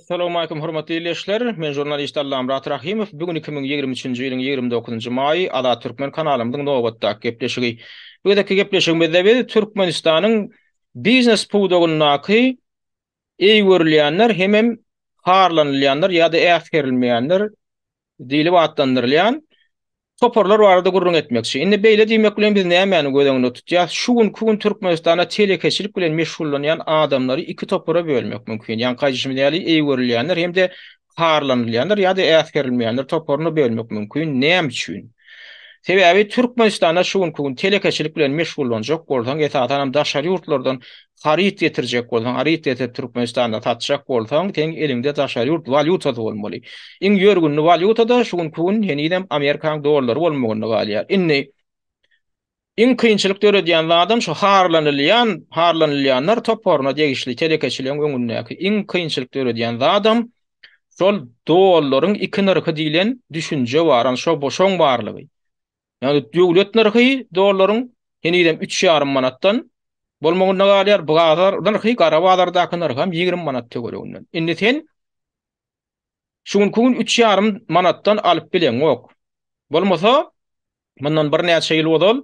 Salowmalikim hormatly ildeşler! Men žurnalist Allamyrat Rahymow. Bu gün 2023-nji ýylyň 29-njy maýy Azat Türkmen kanalymyzyň nobatdaky gepleşigi. Bu gezekki gepleşigimizde biz Türkmenistanyň biznes pudagyndaky eý görülýänler hemem harlanylýanlar ýa-da äsgerilmeýänler diýlip atlandyrylýan toparlar barada gürrüň etmekçi. Indi beýle diýmek bilen biz nämäni göz öňünde tutýas? Şu günki gün Türkmenistanda telekeçilik bilen meşgullanýan adamlary iki topara bölmek mümkin. Ýaňky aýdyşymyz ýaly, eý görülýänler hem-de harlanylýanlar ýa-da äsgerilmeýänler toparyna bölmek mümkin. Näme üçin? Sebäbi Türkmenistanda şu günki gün telekeçilik bilen meşgullanjak bolsaň, esasanam daşary ýurtlardan haryt getirjek bolsaň, haryt getirip Türkmenistanda satjak bolsaň, seň eliňde daşary ýurt walýutasy bolmaly. Iň ýörgünli walýuta-da şu günki gün henizem Amerikanyň dollary bolmagynda galýar. Indi iň kynçylyk döredýän zadam şu harlanylýan, harlanylýanlar toparyna degişli telekeçileriň öňündäki iň kynçylyk döredýän zadam şol dollaryň iki nyrhy diýlen düşünje bar, ana şo şoň barlygy. Ýagny döwlet nyrhy dollaryň henizem üç ýarym manatdan bolmagynda galýar, bazar nyrhy, gara bazardaky nyrhy hem 20 manat töwereginden. Indi sen şu günki gün üç ýarym manatdan alyp bileňok. Bolmasa, mundan birnäçe ýyl ozal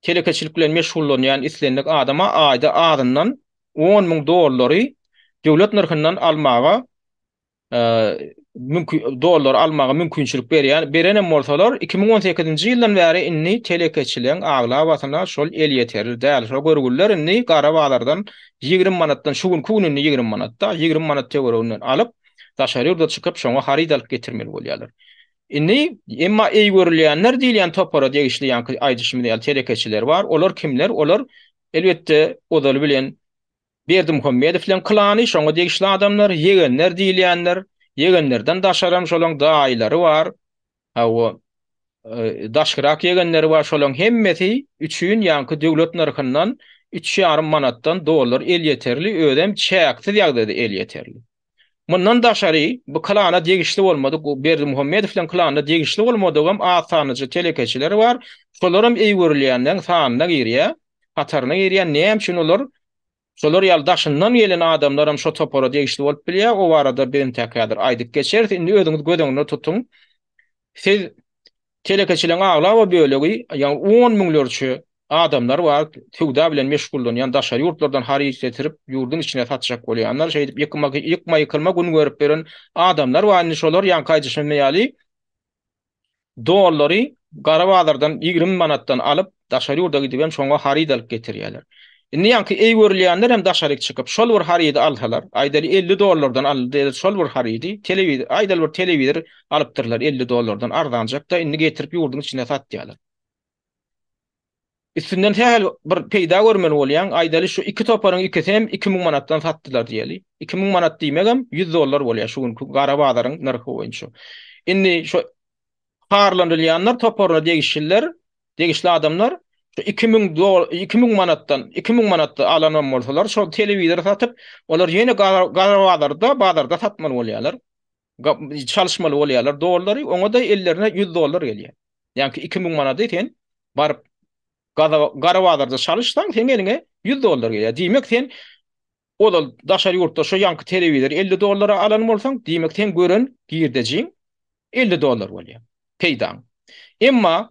telekeçilik bilen meşgullanýan islendik adama aýda azyndan 10 müň dollary döwlet nyrhyndan almaga mümkin dollar almaga mümkinçilik berýän berenem bolsalar 2018-nji ýyldan bäri indi telekeçileriň aglabasyna şol elýeterli däl. Şo görgüliler indi gara bazardan 20 manatdan şu günki gün indi 20 manatda 20 manat töwereginden alyp daşary ýurda çykyp şoňa haryt alyp getirmeli bolýarlar. Indi emma eý görülýänler diýilýän topara degişli ýaňky aýdyşymyz ýaly telekeçiler bar. Olar kimler? Olar elbetde ozaly bilen Berdimuhamedowlaň klany, şoňa degişli adamlar, ýegenler diýilýänler, ýegenlerden daşaram şolaň daýylary bar, hawa, daşkyrak ýegenleri bar, şolaň hemmesi üçin ýaňky döwlet nyrhyndan üç ýarym manatdan dollar elýeterli, özem çäksiz ýagdaýda elýeterli. Mundan daşary, bu klana degişli bolmadyk, Berdimuhamedowlaň klanyna degişli bolmadygam az sanlyja telekeçiler bar, şolaram eý görülýänleň sanyna girýär. hataryna girýär. Näme üçin olar şolar ýaly daşyndan gelen adamlaram şo topara degişli bolup bilýär? O barada biz entek häzir aýdyp geçeris. Indi özüňiz göz öňünde tutuň. Siz telekeçileriň aglaba bölegi, ýagny on müňlerçe adamlar bar, söwda bilen meşgullanýan, daşary ýurtlardan haryt getirip, ýurduň içine satjak bolýanlar, şeýdip ýykma-ýykylma gün görüp ýören adamlar bar. Indi şolar ýaňky aýdyşym ýaly Dollary gara bazardan 20 manatdan alyp, daşary ýurda gidibem şoňa haryt alyp getirýärler. Indi ýaňky eý görülýänler hem daşaryk çykyp, şol bir harydy alsalar, aýdaly 50 dollardan aldy şol bir harydy, telewizor, aýdaly bir telewizor alypdyrlar 50 dollardan arzanjak-da, indi getirip ýurduň içinde satýarlar. Üstünden sähel bir peýda görmeli bolýaň, aýdaly şu iki toparyň ikisi hem 2000 manatdan satdylar diýeli. 2000 manat diýmegem 100 dollar bolýar şu günki gara bazaryň nyrhy boýunça. Indi şu harlanylýanlar toparyna degişliler, degişli adamlar şu 2000 dol 2000 manatdan 2000 manatda alanam bolsalar, şol telewizory satyp, olar ýene gara bazarda, bazarda satmaly bolýarlar. Çalyşmaly bolýarlar dollary, oňa-da ellerine 100 dollar gelýär. Ýaňky 2000 manady sen baryp gara bazarda çalyşsaň, seň eliňe 100 dollar gelýär. Diýmek sen ozal daşary ýurtda şo ýaňky telewizory 50 dollara alan bolsaň, diýmek seň gören girdejiň 50 dollar bolýar, peýdaň. Emma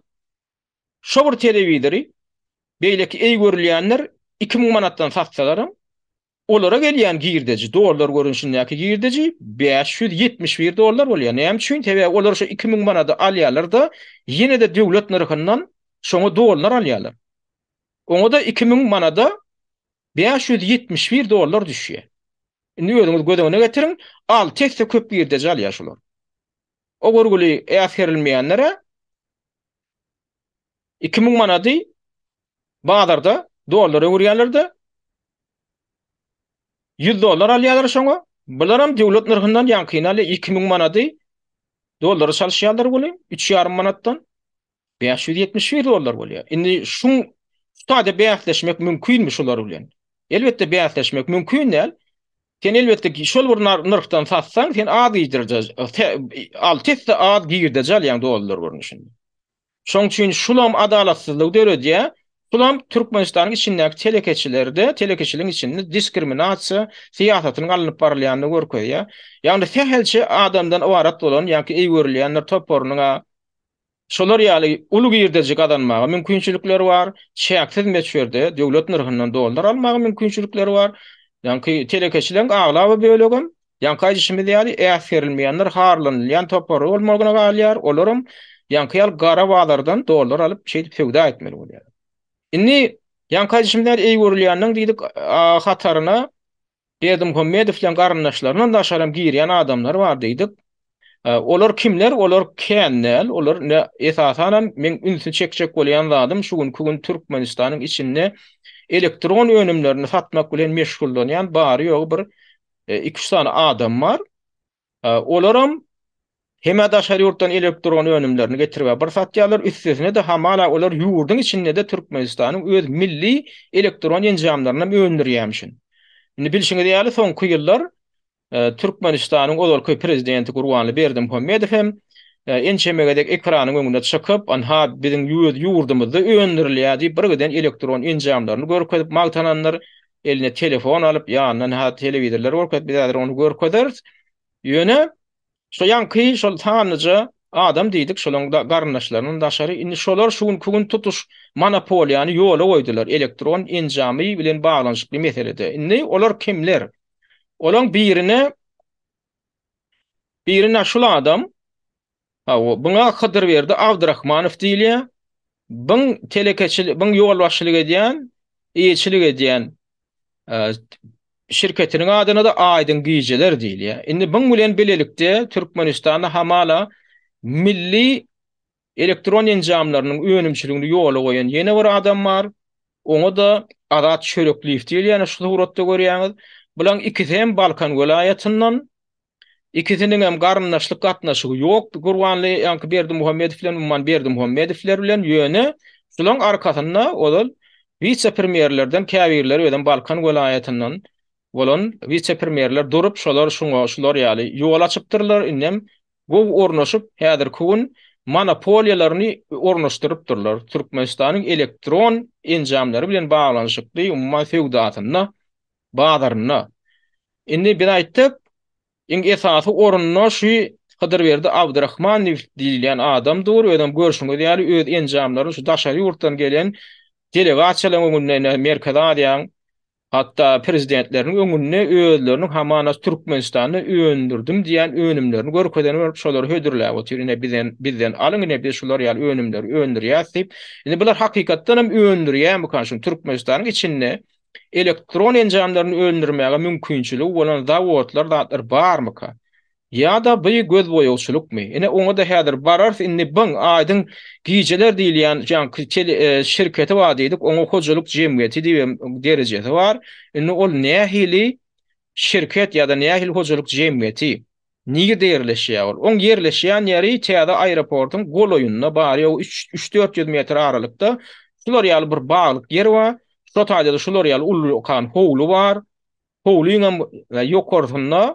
şo bir telewizory beýleki eý görülýänler 2000 manatdan satsalaram, Olara gelýän girdeji, dollar görnüşindäki girdeji 571 dollar bolýar. Näme üçin? Sebäbi olar şo 2000 manady alýarlar-da, ýene-de döwlet nyrhyndan şoňa dollar alýarlar. Oňa-da 2000 manada 571 dollar düşýär. Indi özüňiz göz öňüne getiriň, alty esse köp girdeji alýar şular. O görgüli äsgerilmeýänlere 2000 manady Bazarda dollara öwürýärler-de, 100 dollar alýarlar şoňa. Bularam döwlet nyrhyndan ýaňkyny alýar, 2000 manady dollara çalyşýarlar welin, 3,5 manatdan 571 dollar bolýar. Indi şuň şu taýda bäsleşmek mümkinmi şular bilen? Elbetde bäsleşmek mümkin däl. Sen elbetde şol bir nyrhdan satsaň, sen az girdeji, alty esse az girdeji alýaň dollar görnüşinde. Şoň üçin şulam adalatsyzlygy döredýär. Şulam Türkmenistanyň içindäki telekeçilerde, telekeçiligiň içinde diskriminasiýa syýasatynyň alnyp barylýanyny görkezýär. Ýagny sähelçe adamdan ybarat bolan, ýaňky eý görülýänler toparynyň şolar ýaly uly girdeji gazanmaga mümkinçilikleri bar, çäksiz möçberde döwlet nyrhyndan dollar almaga mümkinçilikleri bar. Ýaňky telekeçileriň aglaba bölegem, ýaňky aýdyşymyz ýaly, äsgerilmeýänler, harlanylýan topary bolmagyna galýar, olaram ýaňky ýaly gara bazardan dollar alyp, şeýdip söwda etmeli bolýarlar. Indi, ýaňky aýdyşymyz ýaly, eý görülýänleň diýdik, hataryna Berdimuhamedow bilen garyndaşlaryndan daşaram girýän adamlar bar diýdik. Olar kimler? Olar kän däl. Olar ine esasanam meň ünsi çekjek bolýan zadym şu günki gün Türkmenistanyň içinde elektron önümlerini satmak bilen meşgullanýan bary-ýogy bir iki-üç sany adam bar. Olaram hem-ä daşary ýurtdan elektron önümlerini getirip bir satýarlar, üstesine-de hamala olar ýurduň içinde-de Türkmenistanyň öz milli elektron enjamlarynam öndürýärmişin. Indi bilşiňiz ýaly soňky ýyllar Türkmenistanyň ozalky prezidenti Gurbanly Berdimuhamedow hem ençeme gezek ekranyň öňüne çykyp, anha biziň öz ýurdumyzda öndürilýär diýip birgiden elektron enjamlaryny görkezip magtanandyr. Eline telefon alyp, ýanyndan ha telewizorlar görkezip, biz häzir ony görkezeris. Ýöne şo ýaňky şol sanlyja adam diýdik, şolaň garyndaşlaryndan daşary, indi şolar şu günki gün tutuş monopoliýany ýola goýdular elektron enjamy bilen baglanyşykly meselede. Indi olar kimler? Olaň birine birine şul adam, hawa, buňa Hydyrberdi Abdyrahmanow diýilýär. Buň telekeçilik, buň ýolbaşçylyk edýän, eýeçilik edýän e, şirketiniň adyna-da Aýdyň gijeler diýilýär. Indi buň bilen bilelikde Türkmenistanda hamala milli Elektron enjamlarynyň önümçiligini ýola goýan ýene bir adam bar. Oňa-da Azat Çörekliýew diýilýär, şu suratda görýäňiz. Bulaň ikisi hem Balkan welaýatyndan. Ikisiniň hem garyndaşlyk gatnaşygy ýok Gurbanly ýaňky Berdimuhamedow bilen, umuman Berdimuhamedowler bilen, ýöne şulaň arkasynda ozal wise-premýerlerden käbirleri özem Balkan welaýatyndan bolan wise-premýerler durup, şolar şuňa şular ýaly ýol açypdyrlar, indem gowy ornaşyp, häzirki gün monopoliýalaryny ornaşdyrypdyrlar. Türkmenistanyň elektron enjamlary bilen baglanyşykly umuman söwdasynda, bazarynda. Indi biz aýtdyk, iň esasy orunda şu Hydyrberdi Abdyrahmanow diýilýän adam dur, özem görşüňiz ýaly öz enjamlaryny şu daşary ýurtdan gelen delegasiýalaryň öňünde ine Merkezi Aziýanyň Hatda prezidentleriniň öňünde özleriniň hamana Türkmenistanda öndürdim diýen önümlerini görkezen bolup şolary hödürläp otyr. Ine bizden bizden alyň ine biz şular ýaly önümleri öndürýäs diýip. Indi bular hakykatdan hem öndürýärmikan şuny Türkmenistanyň içinde elektron enjamlaryny öndürmäge mümkinçiligi bolan zawodlar zatlar barmyka? Ýa-da by gözboýagçylykmy? Ine oňa-da häzir bararys indi byň aýdyň gijeler diýilýän ýaňky tele şirketi bar diýdik oňa hojalyk jemgyýeti diýibem derejesi bar. Indi ol nähili şirket ýa-da nähili hojalyk jemgyýeti? Nirde ýerleşýär ol? Oň ýerleşýän ýeri täze aeroportyň golaýynda bary-ýogy üç, üç-dört ýüz metr aralykda şular ýaly bir baglyk ýer bar. Şo taýda-da şular ýaly ullakan howly bar. Howlyňam ýokarsynda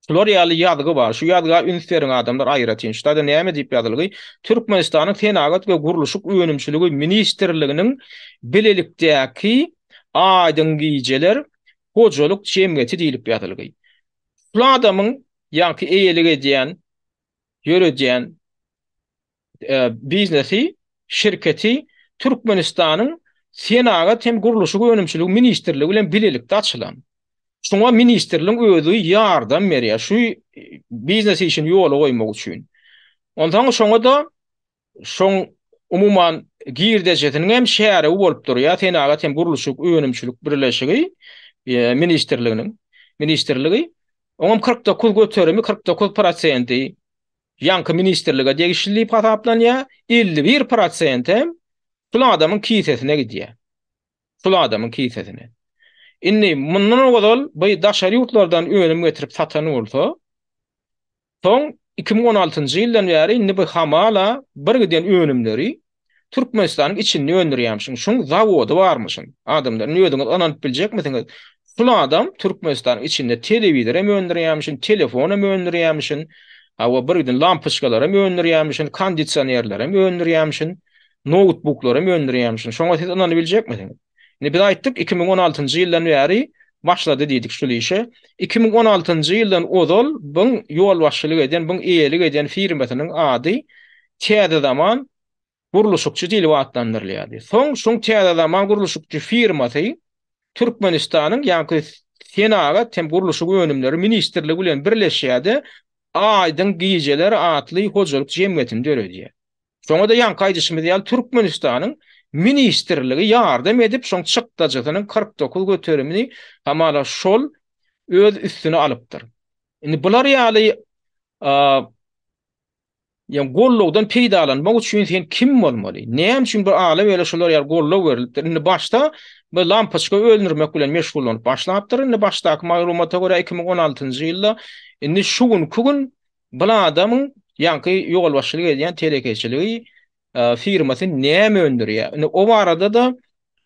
Şular ýaly ýazgy bar. Şu ýazga üns beriň adamlar aýratyn. Şu taýda näme diýip ýazylgy? Türkmenistanyň Senagat we gurluşyk önümçiligi ministrliginiň bilelikdäki Aýdyň gijeler hojalyk jemgyýeti diýlip ýazylgy. Şul adamyň ýaňky eýelik edýän, ýöredýän biznesi, şirketi Türkmenistanyň Senagat hem gurluşyk önümçiligi ministrligi bilen bilelikde açylan. Şuňa ministrligiň özi ýardam berýär, şu biznes işini ýola goýmak üçin. Onsoň şoňa-da şoň umuman girdejesiniň hem şärigi bolup durýar Senagat hem gurluşyk önümçilik birleşigi ministrliginiň ministrligi. Oňam 49 göterimi, 49 prosenti ýaňky ministrlige degişli diýip hasaplanýar, 51 prosentem şul adamyň kisesine gidýär. Şul adamyň kisesine. Indi mundan ozal bu daşary ýurtlardan önüm getirip satan bolsa, soň 2016-njy ýyldan bäri indi bu hamala bir giden önümleri Türkmenistanyň içinde öndürýärmişin. Şuň zawody barmyşyn. Adamlar, indi özüňiz ynanyp biljekmisiňiz? Şul adam Türkmenistanyň içinde telewizor hem öndürýärmişin, telefon hem öndürýärmişin, hawa bir giden lampoçkalar hem öndürýärmişin, kondisionerler hem öndürýärmişin. noutbuklar hem öndürýärmişin. Şoňa siz ynanybiljekmisiňiz? Indi biz aýtdyk, 2016-njy ýyldan bäri başlady diýdik şul işe. 2016-njy ýyldan ozal buň ýolbaşçylyk eden, buň eýelik eden firmasynyň ady Täze Zaman gurluşykçy diýlip atlandyrylýardy. Soň şuň Täze Zaman gurluşykçy firmasy Türkmenistanyň ýaňky Senagat hem gurluşyk önümleri ministrligi bilen birleşýär-de, Aýdyň gijeler atly hojalyk jemgyýetini döredýär. Şoňa-da ýaňky aýdyşymyz ýaly Türkmenistanyň ministrligi ýardam edip, şoň çykdajysynyň 49 göterimini hamala şol öz üstüne alypdyr. Indi bular ýaly ýa gollawdan peýdalanmak üçin sen kim bolmaly? Näme üçin bir ala-böle şular ýaly gollaw berilipdir? Indi başda bu lampoçka öldürmek bilen meşgullanyp başlapdyr. Indi başdaky maglumata görä 2016-njy ýylda indi şu günki gün Bu adamyň ýaňky ýolbaşçylyk edýän telekeçiligi firmasy näme öndürýär? Indi o barada-da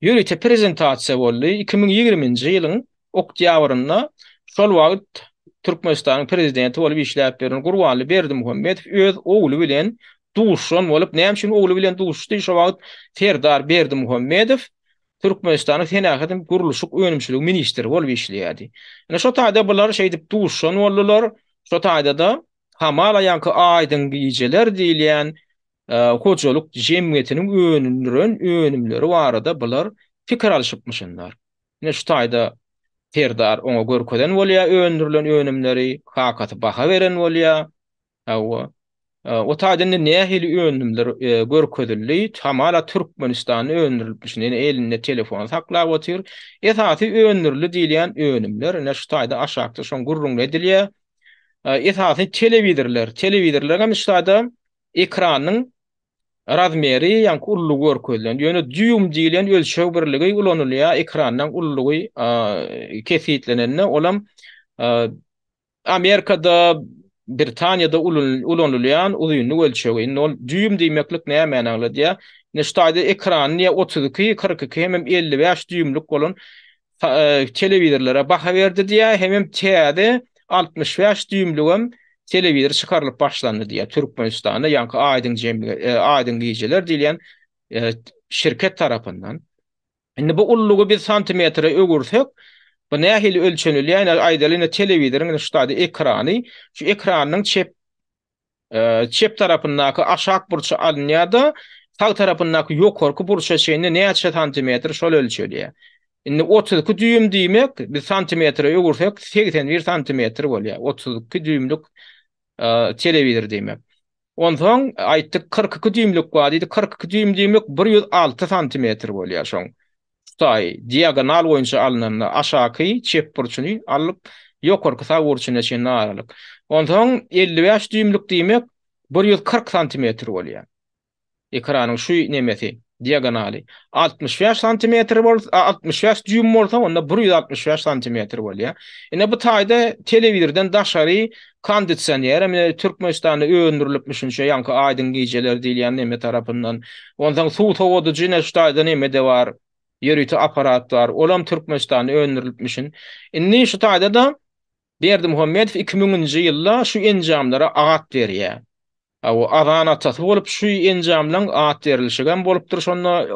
ýörite prezentasiýa boldy. 2020-nji ýylyň oktýabrynda şol wagt Türkmenistanyň prezidenti bolup işläp ýören Gurbanly Berdimuhamedow öz ogly bilen duşan bolup, näme üçin ogly bilen duşdy? Şo wagt Serdar Berdimuhamedow Türkmenistanyň senagat hem gurluşyk önümçiligi ministri bolup işleýärdi. Ine şo taýda bular şeýdip duşan boldular. Şo taýda-da hamala ýaňky Aýdyň gijeler diýilýän hojalyk jemgyýetiniň öndüren önümleri barada bular pikir alşypmyşynlar. Ine şu taýda Serdar oňa görkezen bolýar öndürilen önümleri, kakasy baha beren bolýar. Hawa. O taýda indi nähili önümler görkezildi? Hamala Türkmenistanda öndürilipmiş. Ine elinde telefon saklap otyr. Esasy öndürildi diýilýän önümler ine şu taýda aşakda şoň gürrüňi edilýär. Esasy telewizorlar. Telewizorlar hem şu taýda ekranyň razmeri, ýaňky ululygy görkezilen. Ýöne dýuým diýlen ölçeg birligi ulanylýar ekranyň ululygy kesgitlenende. Olam Amerikada, Britaniýada ulanylýan uzynlyk ölçegi. Indi ol dýuým diýmeklik nämäni aňladýar? Indi şu taýda ekrany diýýär 32, 42 hemem 55 dýuýmlyk bolan telewizorlara baha berdi diýýär, hemem täze 65 dýuýmlygem telewizor çykarylyp başlandy diýýär Türkmenistanda, ýaňky Aýdyň jemgyýet, Aýdyň gijeler diýilýän şirket tarapyndan. Indi bu ululygy biz santimetre öwürsek, bu nähili ölçenilýär? Ine, aýdaly, ine telewizoryň ine şu taýda ekrany, şu ekranyň çep çep tarapyndaky aşak burçy alynýar-da, sag tarapyndaky ýokarky burça çenli näçe santimetr şol ölçelýär. Indi 32 düýüm diýmek, biz santimetre öwürsek 81 santimetr bolýar. 32 düýümlik telewizor diýmek. Onsoň aýtdyk 42 düýmlük bar diýdik. 42 düýüm diýmek 106 santimetr bolýar şoň. Şutaý diagonal boýunça alnanda aşaky çep burçuny alyp ýokarky sag burçuna çenli aralyk. Onsoň 55 düýmlük diýmek 140 santimetr bolýar. Ekranyň şu nemesi, diagonaly 65 santimetr bolsa, 65 dýuým bolsa, onda 165 santimetr bolýar. Ine bu taýda telewizordan daşary kondisioner hem ine Türkmenistanda öndürilipmişin şu ýaňky Aýdyň gijeler diýilýän neme tarapyndan. Onsoň suw sowadyjy ine şu taýda neme-de bar. Ýörite apparat bar. Olam Türkmenistanda öndürilipmişin. Indi şu taýda-da Berdimuhamedow 2000-nji ýylda şu enjamlara at berýär. Hawa, azan atasy bolup şu enjamlaň at berilişigem bolupdyr şonda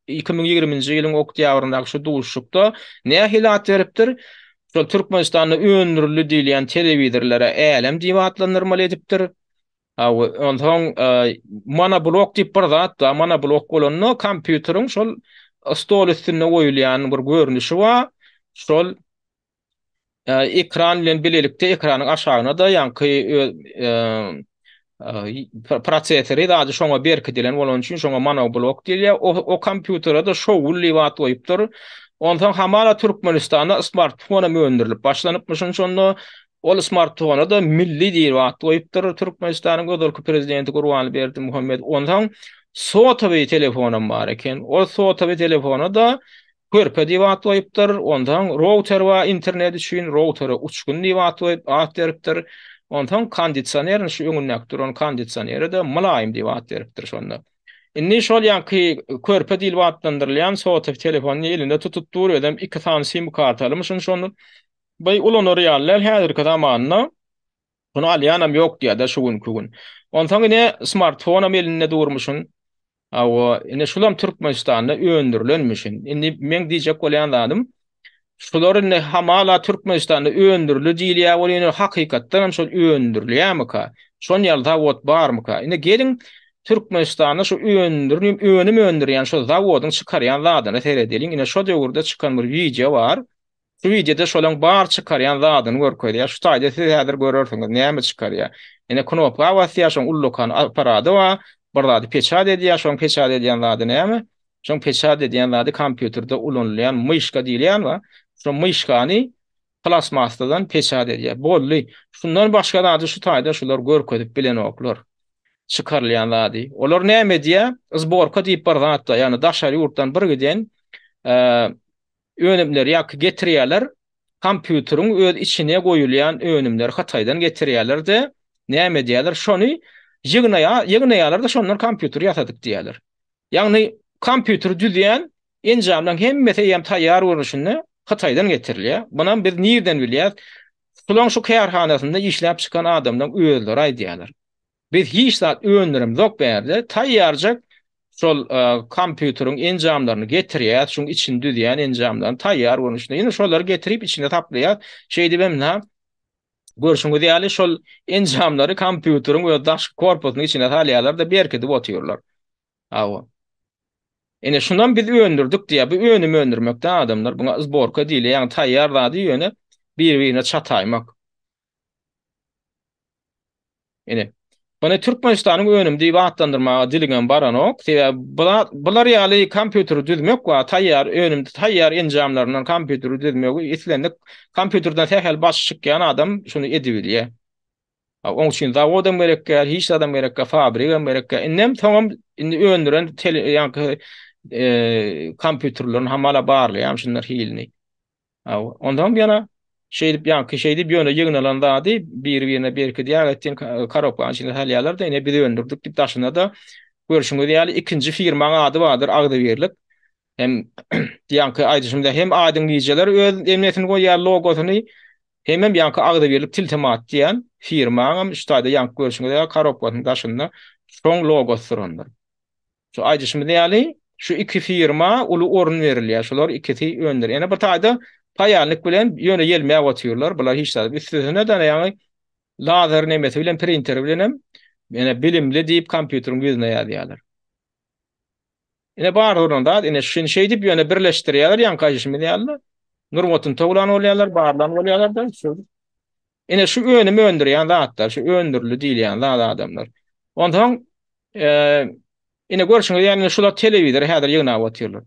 2020-nji ýylyň oktýabryndaky şu duşuşykda nähili at beripdir? Şol Türkmenistanda öndürildi diýilýän telewizorlara Älem diýip atlandyrmaly edipdir. Hawa, onsoň monoblok diýip bir zat bar. Monoblok bolanda kompýuteriň şol stol üstünde goýulýan bir görnüşi bar. Şol ekran bilen bilelikde ekranyň aşagyna-da ýaňky öz prosessory zady şoňa berkidilen bolany üçin şoňa monoblok diýilýär. O, o kompýutere-de şowul diýip at goýupdyr. Onsoň hamala Türkmenistanda smartfon hem öndürilip başlanypmyşyn şonda. Ol smartfona-da Milli diýip at goýupdyr Türkmenistanyň ozalky prezidenti Gurbanly Berdimuhamedow. Onsoň sotowy telefonam bar eken. Ol sotowy telefona-da Körpe diýip at goýupdyr. Onsoň router bar internet üçin, routere Uçgun diýip at goýup, at beripdir. Onsoň kondisioner, şu öňündäki duran kondisionere-de Mylaýym diýip at beripdir şonda. Indi şol ýaňky körpe diýlip atlandyrylýan sotowy telefonyny elinde tutup dur, özem iki sany sim kartalymyşyn şony. By ulanar ýaly däl häzirki zamanda. Muny alýanam ýok diýýär-de şu günki gün. Onsoň ine smartfonam elinde durmuşyn. Hawa, ine şulam Türkmenistanda öndürilenmişin. Indi meň diýjek bolýan zadym, şular indi hamala Türkmenistanda öndürildi diýilýär welin, ýöne hakykatdan hem şol öndürilýärmika? Şon ýaly zawod barmyka? Indi geliň Türkmenistanda şu öndürim, önüm öndürýän şol zawodyň çykarýan zadyna seredeliň. Ine şo döwürde çykan bir wideo bar. Şu wideoda şolaň bar çykarýan zadyny görkezýär. Şu taýda siz häzir görersiňiz näme çykarýar. Ine knopka basýar, şoň ullakan apparady bar. Bir zady peçat edýär, şoň peçat edýän zady näme? Şoň peçat edýän zady kompýuterde ulanylýan myşka diýilýän bar. Şo myşkany plastmassadan peçat edýär. Boldy. Şundan başga zady şu taýda şular görkezip bilenoklar. Çykarylýan zady. Olar näme edýär? Zborka diýip bir zat bar. Ýagny daşary ýurtdan bir giden önümleri ýa-ki getirýärler, kompýuteriň öz içine goýulýan önümleri Hytaýdan getirýärler-de, näme edýärler, şony ýygnaýar, ýygnaýarlar-da şondan kompýuter ýasadyk diýýärler. Ýagny kompýuteri düzýän enjamlaryň hemmesi eýýäm taýýar görnüşinde Hytaýdan getirilýär. Munam biz nirden bilýäris? Şulaň şu kärhanasynda işläp çykan adamlaryň özleri aýdýarlar. Biz hiç zat öndüremzok bärde, taýýarjak şol kompýuteriň enjamlaryny getirýäs, şuň içini düzýän enjamlaryny taýýar görnüşinde. Ýene şolary getirip içine saplaýas. Şeýdip hem ynha görşüňiz ýaly şol enjamlary kompýuteriň öz daşky korpusynyň içine salýarlar-da berkidip otyrlar. Hawa. Ine şunam biz öndürdik diýýär. Bu önüm öndürmekde adamlar buňa zborka diýilýär. Ýagny taýýar zady ýöne bir-birine çataýmak. Ine. Muny Türkmenistanyň önümi diýip atlandyrmaga diliňem baranok. Sebäbi bular ýaly kompýuteri düzmek we taýýar önüm, taýýar enjamlaryndan kompýuteri düzmegi islendik kompýuterden sähel başy çykýan adam şuny edibilýär. Oň üçin zawodam gerek däl, hiç zadam gerek däl, fabrigem gerek däl. Indem soňam indi öndüren ýaňky kompýuterlerini hamala barlaýarmyş şunlar hilini. Onsoň ýene şeýdip ýaňky şeýdip ýöne ýygnalan zady biri-birine berkidýär, etýän korobkanyň içine salýarlar-da, ine biz öndürdik diýip daşyna-da görşüňiz ýaly ikinji firmaň ady bardyr Agzybirlik. Hem ýaňky aýdyşymda hem Aýdyň gijeler öz emnesini goýýar logosyny, hemem ýaňky Agzybirlik Tilsimat diýen firmaňam şu taýda ýaňky görşüňiz ýaly korobkasynyň daşynda şoň logosy durandyr. Şu aýdyşymyz ýaly, şu iki firma uly orun berilýär. Şular ikisi öndür. Ýene bir taýda paýalnik bilen ýöne ýelmäp otyrlar. Bular hiç zat. Üstesine-de ýaňy lazer nemesi bilen, printeri bilen hem ýene bilimli diýip kompýuteriň ýüzüne ýazýarlar. Ine bar duran zat, ine şuny şeýdip ýöne birleşdirýärler, ýaňky aýdyşymyz ýaly. Nurbatyny towlan bolýarlar, barlan bolýarlar-da. Ine şu önüm öndürýän zatlar, şu öndürildi diýilýän zat adamlar. Onsoň ine görşüňiz ýaly şular telewizory häzir ýygnap otyrlar.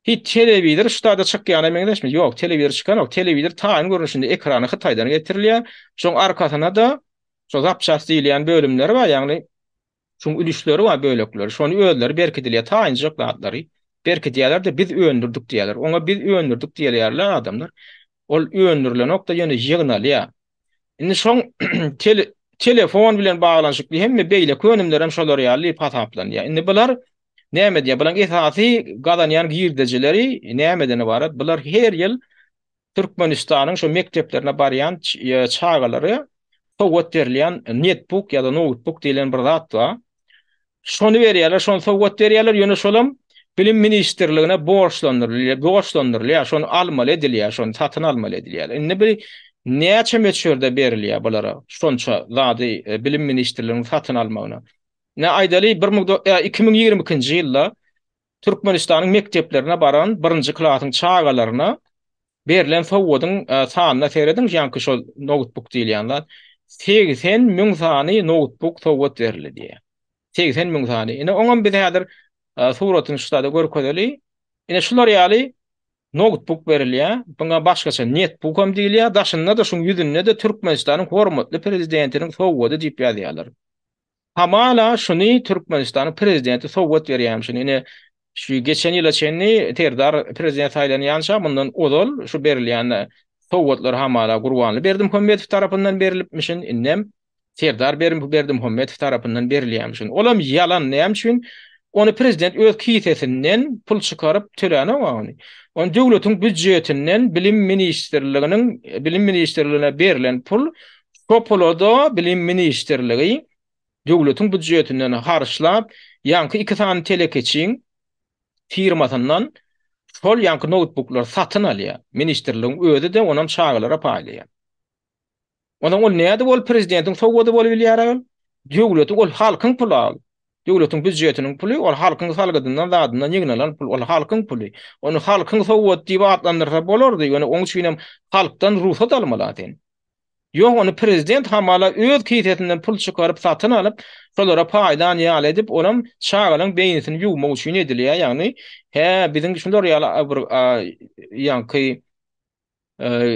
Hiç telewizor şu taýda çykýana meňzeşmi? Ýok, telewizor çykanok. Telewizor taýyn görnüşinde ekrany Hytaýdan getirilýär. Şoň arkasyna-da şo zapças diýilýän bölümleri bar, ýagny Şuň ülüşleri bar bölekleri. Şony özleri berkidilýär taýynjak zatlary berkidýärler-de biz öndürdik diýýärler. Oňa biz öndürdik diýýärler adamlar. Ol öndürilenok-da ýöne ýygnalýar. Indi şoň telefon bilen baglanyşykly hemme beýleki önümler hem şolar ýaly diýip hasaplanýar. Indi bular näme edýär? Bularyň esasy gazanýan girdejileri nämeden ybarat? Bular her ýyl Türkmenistanyň şo mekdeplerine barýan çagalara sowgat berilýän netbuk ýa-da noutbuk diýlen bir zat bar. Şony berýärler, şony sowgat berýärler, ýöne şolam Bilim ministrligine borçlandyrylýar, borçlandyrylýar, şony almaly edilýär, şony satyn almaly edilýär. Indi bir näçe möçberde berilýär bulara şonça zady Bilim ministrliginiň satyn almagyna. Ine aýdaly 2022-nji ýylda Türkmenistanyň mekdeplerine baran birinji klasyň çagalaryna berlen sowgadyň sanyna serediň, ýaňky şol noutbuk diýilýän zat. 80 müň sany noutbuk sowgat berildi diýýär. 80 müň sany. Ine oňam biz häzir suratyny şu taýda görkezeli. Ine şular ýaly noutbuk berilýär. Buňa başgaça netbuk hem diýilýär. Daşynda-da şuň ýüzünde-de Türkmenistanyň hormatly prezidentiniň sowgady diýip ýazýarlar. Hamala şuny Türkmenistanyň prezidenti sowgat berýärmişin. Ine, şu geçen ýyla çenli Serdar prezident saýlanýança mundan ozal şu berilýän sowgatlar hamala Gurbanly Berdimuhamedow tarapyndan berilipmişin. Indem Serdar Berdimuhamedow tarapyndan berilýärmişin. Olam ýalan. Näme üçin? Ony prezident öz kisesinden pul çykaryp tölänok ony. Ony döwletiň býudjetinden bilim ministrliginiň bilim ministrligine berlen pul şo pula-da bilim ministrligi. Döwletiň býudjetinden harçlap, ýaňky iki sany telekeçiň firmasyndan şol ýaňky noutbuklary satyn alýar. Ministrligiň özi-de onam çagalara paýlaýar. Onsoň ol nädip ol prezidentiň sowgady bolup bilýär ol? Döwletiň ol halkyň puly ol. Döwletiň býudjetiniň puly, ol halkyň salgydyndan zadyndan ýygnalan pul, ol halkyň puly. Ony halkyň sowgady diýip atlandyrsa bolardy, ýöne oň üçin hem halkdan rugsat almaly sen. Ýok, ony prezident hamala öz kisesinden pul çykaryp satyn alyp, şolara paýlan ýaly edip, onam çagalaň beýnisini ýuwmak üçin edilýär, ýagny, hä, biziň şular ýaly bir ýaňky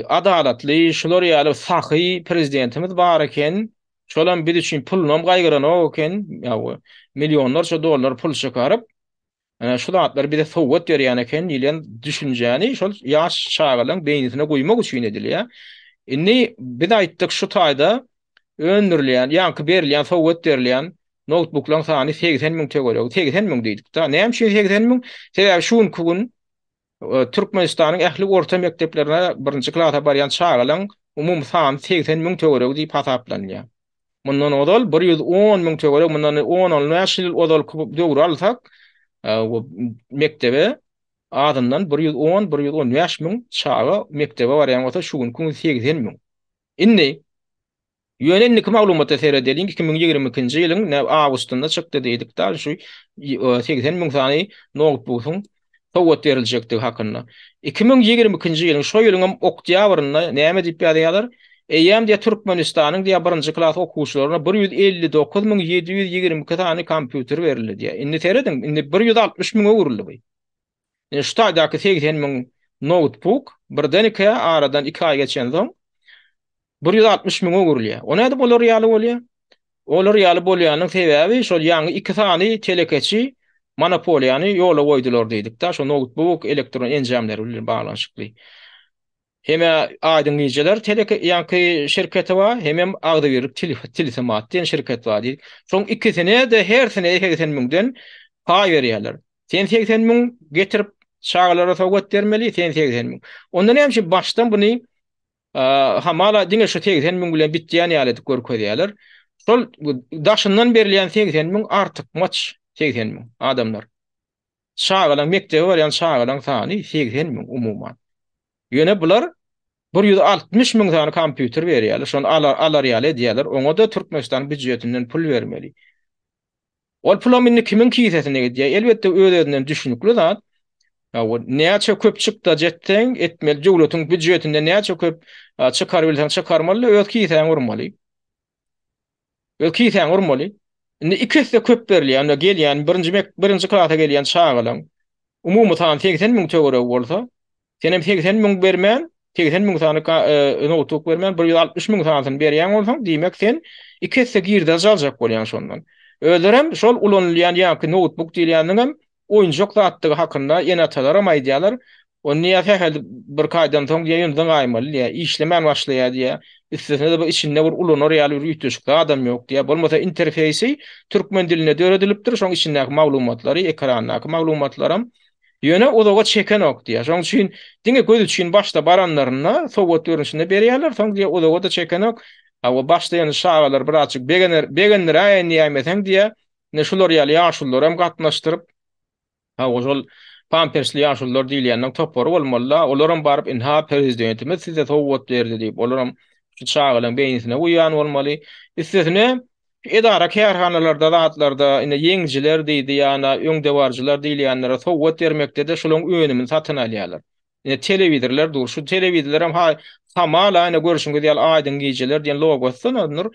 adalatly, şular ýaly sahy prezidentimiz bar eken, şolam biz üçin pulunam gaýgyranok eken, ýa millionlarça dollar pul çykaryp, şu zatlary bize sowgat berýän eken diýlen düşünjäni şol ýaş çagalaryň beýnisine guýmak üçin edilýär. Indi biz aýtdyk şu taýda öndürilýän, ýaňky berilýän, sowgat berilýän noutbuklaryň sany 80 müň töweregi, 80 müň diýdik-de. Näme üçin 80 müň? Sebäbi şu günki gün Türkmenistanyň ähli orta mekdeplerine birinji klasa barýan çagalaryň umumy sany 80 müň töweregi diýip hasaplanylýar. Mundan ozal 110 müň töweregi, mundan on-on bäş ýyl ozalky döwri alsak, mekdebe azyndan 110, 115 müň çaga mekdebe barýan bolsa, şu günki gün 80 müň. Indi Ýöne indiki maglumata seredeliň, 2022-nji ýylyň awgustynda çykdy diýdik-de, şu 80 müň sany noutbugyň sowgat beriljekdigi hakynda. 2022-nji ýylyň şo ýylyňam oktýabrynda näme diýip ýazýarlar? Eýýäm diýýär Türkmenistanyň diýýär birinji klas okuwçylaryna 159 722 sany kompýuter berildi diýýär. Indi serediň, indi 160 müňe öwrüldi bu. Indi şu taýdaky 80 müň noutbuk birden-ikä aradan iki aý geçensoň 160 müňe öwrülýär. O nädip olar ýaly bolýar? Olar ýaly bolýanyň sebäbi şol ýaňy iki sany telekeçi monopoliýany ýola goýdular diýdik-de, şo noutbuk, elektron enjamlary bilen baglanyşykly. Hem-ä Aýdyň gijeler teleke ýaňky şirketi bar, hemem Agzybirlik tilsimat diýen şirket bar diýdik. Şoň ikisine-de hersine 80 müňden paý berýärler. Sen 80 müň getirip çagalara sowgat bermeli, sen 80 müň. Onda näme üçin başdan buny hamala diňe şu 80 müň bilen bitýän ýaly edip görkezýärler. Şol daşyndan berilýän 80 müň artykmaç 80 müň adamlar. Çagalaň mekdebe barýan çagalaň sany 80 müň umuman. Ýöne bular 160 müň sany kompýuter berýärler, şony alar, alar ýaly edýärler. Oňa-da Türkmenistanyň býudjetinden pul bermeli. Ol pulam indi kimiň kisesine gidýär? Elbetde öz-özünden düşünikli zat. Hawa, näçe köp çykdajy etseň, etmeli, döwletiň býudjetinden näçe köp çykarybilseň çykarmaly, öz kisäňi urmaly. Öz kisäňi urmaly. Indi iki esse köp berilýär. Indi gelýän birinji birinji klasa gelýän çagalaň umumy sany 80 müň töweregi bolsa, senem 80 müň bermän, 80 müň sany noutbuk bermän, 160 müň sanysyny berýän bolsaň, diýmek sen iki esse girdeji aljak bolýaň şondan. Özlerem şol ulanylýan ýaňky noutbuk diýilýäniniňem oýunjak zatdygy hakynda ene-atalaram aýdýarlar. Ony diýýär, sähel bir aýdan soň diýýär, ýöne zyňaýmaly diýýär, işlemän başlaýar diýýär. Üstesine-de bu içinde bir ulanar ýaly bir üýtgeşik zadam ýok diýýär. Bolmasa interfeýsi türkmen dilinde döredilipdir, şoň içindäki maglumatlary, ekrandaky maglumatlaram ýöne uzaga çekenok diýýär. Şoň üçin diňe göz üçin başda baranlarynda sowgat görnüşinde berýärler, soň diýýär uzaga-da çekenok. Hawa, başda ýöne çagalar birazjyk begener, begendiräýen diýäýmeseň diýýär. Ine şular ýaly ýaşululary hem gatnaşdyryp, hawa şol pampersli ýaşulular diýilýänleň topary bolmaly-da, olaram baryp ynha prezidentimiz size sowgat berdi diýip, olaram şu çagalaryň beýnisine guýýan bolmaly. Üstesine edara-kärhanalarda zatlarda ine ýeňijiler diýdi ýa-da öňdebaryjylar diýilýänlere sowgat bermekde-de şolaryň önümini satyn alýarlar. Ine telewizorlar dur. Şu telewizorlaram ha hamala ine görşüňiz ýaly Aýdyň gijeler diýen logosy dur.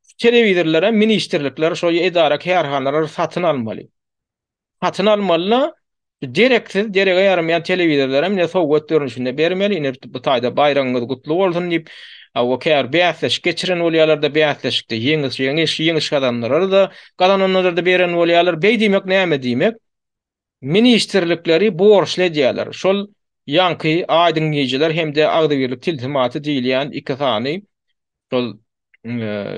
Şu telewizorlara ministrlikler, şo edara kärhanalar satyn almaly. Satyn almaly-da dereksiz, derege ýaramaýan telewizorlaram ine sowgat görnüşinde bermeli. Ine bu taýda baýragyňyz gutly bolsun diýip, o kär bäsleşik geçiren bolýarlar-da, bäsleşikde ýeňiş, ýeňiş, ýeňiş gazandyrar-da, gazananlara-da beren bolýarlar. Beý diýmek näme diýmek? Ministrlikleri borçly edýärler. Şol ýaňky Aýdyň gijeler hem-de Agzybirlik tilsimaty diýilýän iki sany şol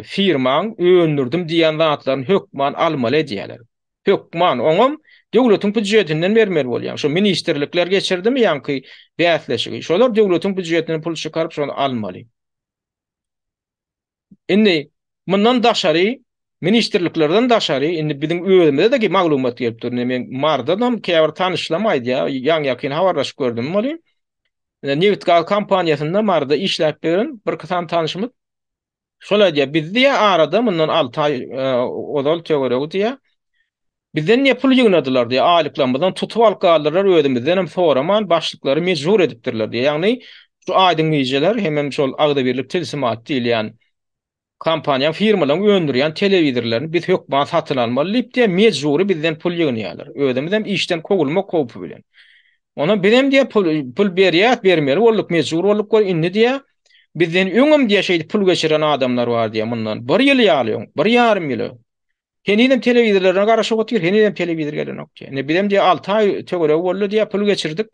firmaň öndürdim diýýän zatlaryny hökman almaly edýärler. Hökman. Oňam döwletiň býudjetinden bermeli bolýar. Şo ministrlikler geçirdimi ýaňky bäsleşigi? Şolar döwletiň býudjetinden pul çykaryp şony almaly. Indi mundan daşary. Ministrliklerden daşary indi biziň özümize-de maglumat gelip dur. Indi men Marydanam käbir tanyşlarym aýdýar, ýaňy-ýakyn habarlaşyp gördüm welin, nebit-gaz kompaniýasynda Maryda işläp ýören birki sany tanyşymyz şol aýdýar, biz diýýär arada mundan alty aý ozal töweregi diýýär, bizden diýýär pul ýygnadylar diýýär, aýlyklarymyzdan tutup alyp galdylar, özümizdenem soraman başlyklary mejbur edipdirler diýýär. Ýagny şu Aýdyň gijeler hemem şol Agzybirlik tilsimat diýilýän Kompaniýaň, firmalaryň öndürýän telewizorlaryny biz hökman satyn almaly diýip diýýär, mejbury bizden pul ýygnaýarlar. Özümizem işden kowulmak howpy bilen. Onam bizem diýýär, pul, pul berýäs, bermeli bolduk, mejbur bolduk we indi diýýär, bizden öňem diýýär şeýdip pul geçiren adamlar bar diýýär, mundan bir ýyl ýaly öň, bir ýarym ýyl öň. Henizem telewizorlaryna garaşyp otyr, henizem telewizor gelenok diýýär. Indi bizem diýýär 6 aý töweregi boldy diýýär, pul geçirdik.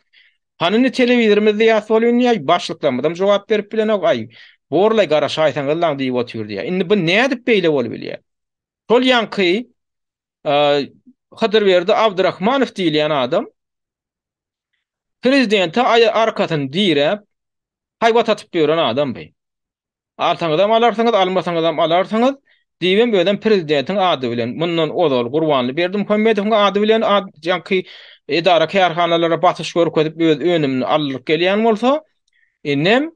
Hany indi telewizorymyz diýýär, bolýan diýýär, başlyklarymyzam jogap berip bilenok, aý, borlaý garaşaýsaňyzlaň diýip otyr diýýär. Indi bu nädip beýle bolubilýär? Şol ýaňky Hydyrberdi Abdyrahmanow diýilýän adam prezidente arkasyny diräp, haýbat atyp ýören adam bu. Alsaňyzam alarsyňyz, almasaňyzam alarsyňyz diýibem özem prezidentiň ady bilen, mundan ozal Gurbanly Berdimuhamedowyň ady bilen ýaňky edara-kärhanalara basyş görkezip öz önümini aldyryp gelýän bolsa, indem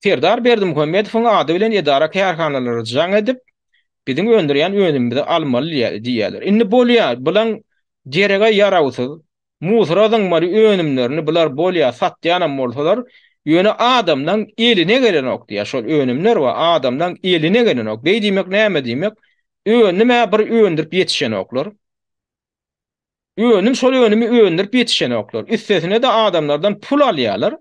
Serdar Berdimuhamedowyň ady bilen edara-kärhanalara jaň edip, biziň öndürýän önümimizi almaly diýýärler. Indi bolýar, bulaň derege ýarawsyz, Musora zyňmaly önümlerini bular bolýa satýanam bolsalar, ýöne adamlaň eline gelenok diýýär. Şol önümler we adamlaň eline gelenok. Beý diýmek näme diýmek? Önüm-ä bir öndürip ýetişenoklar. Önüm şol önümi öndürip ýetişenoklar. Üstesine-de adamlardan pul alýarlar.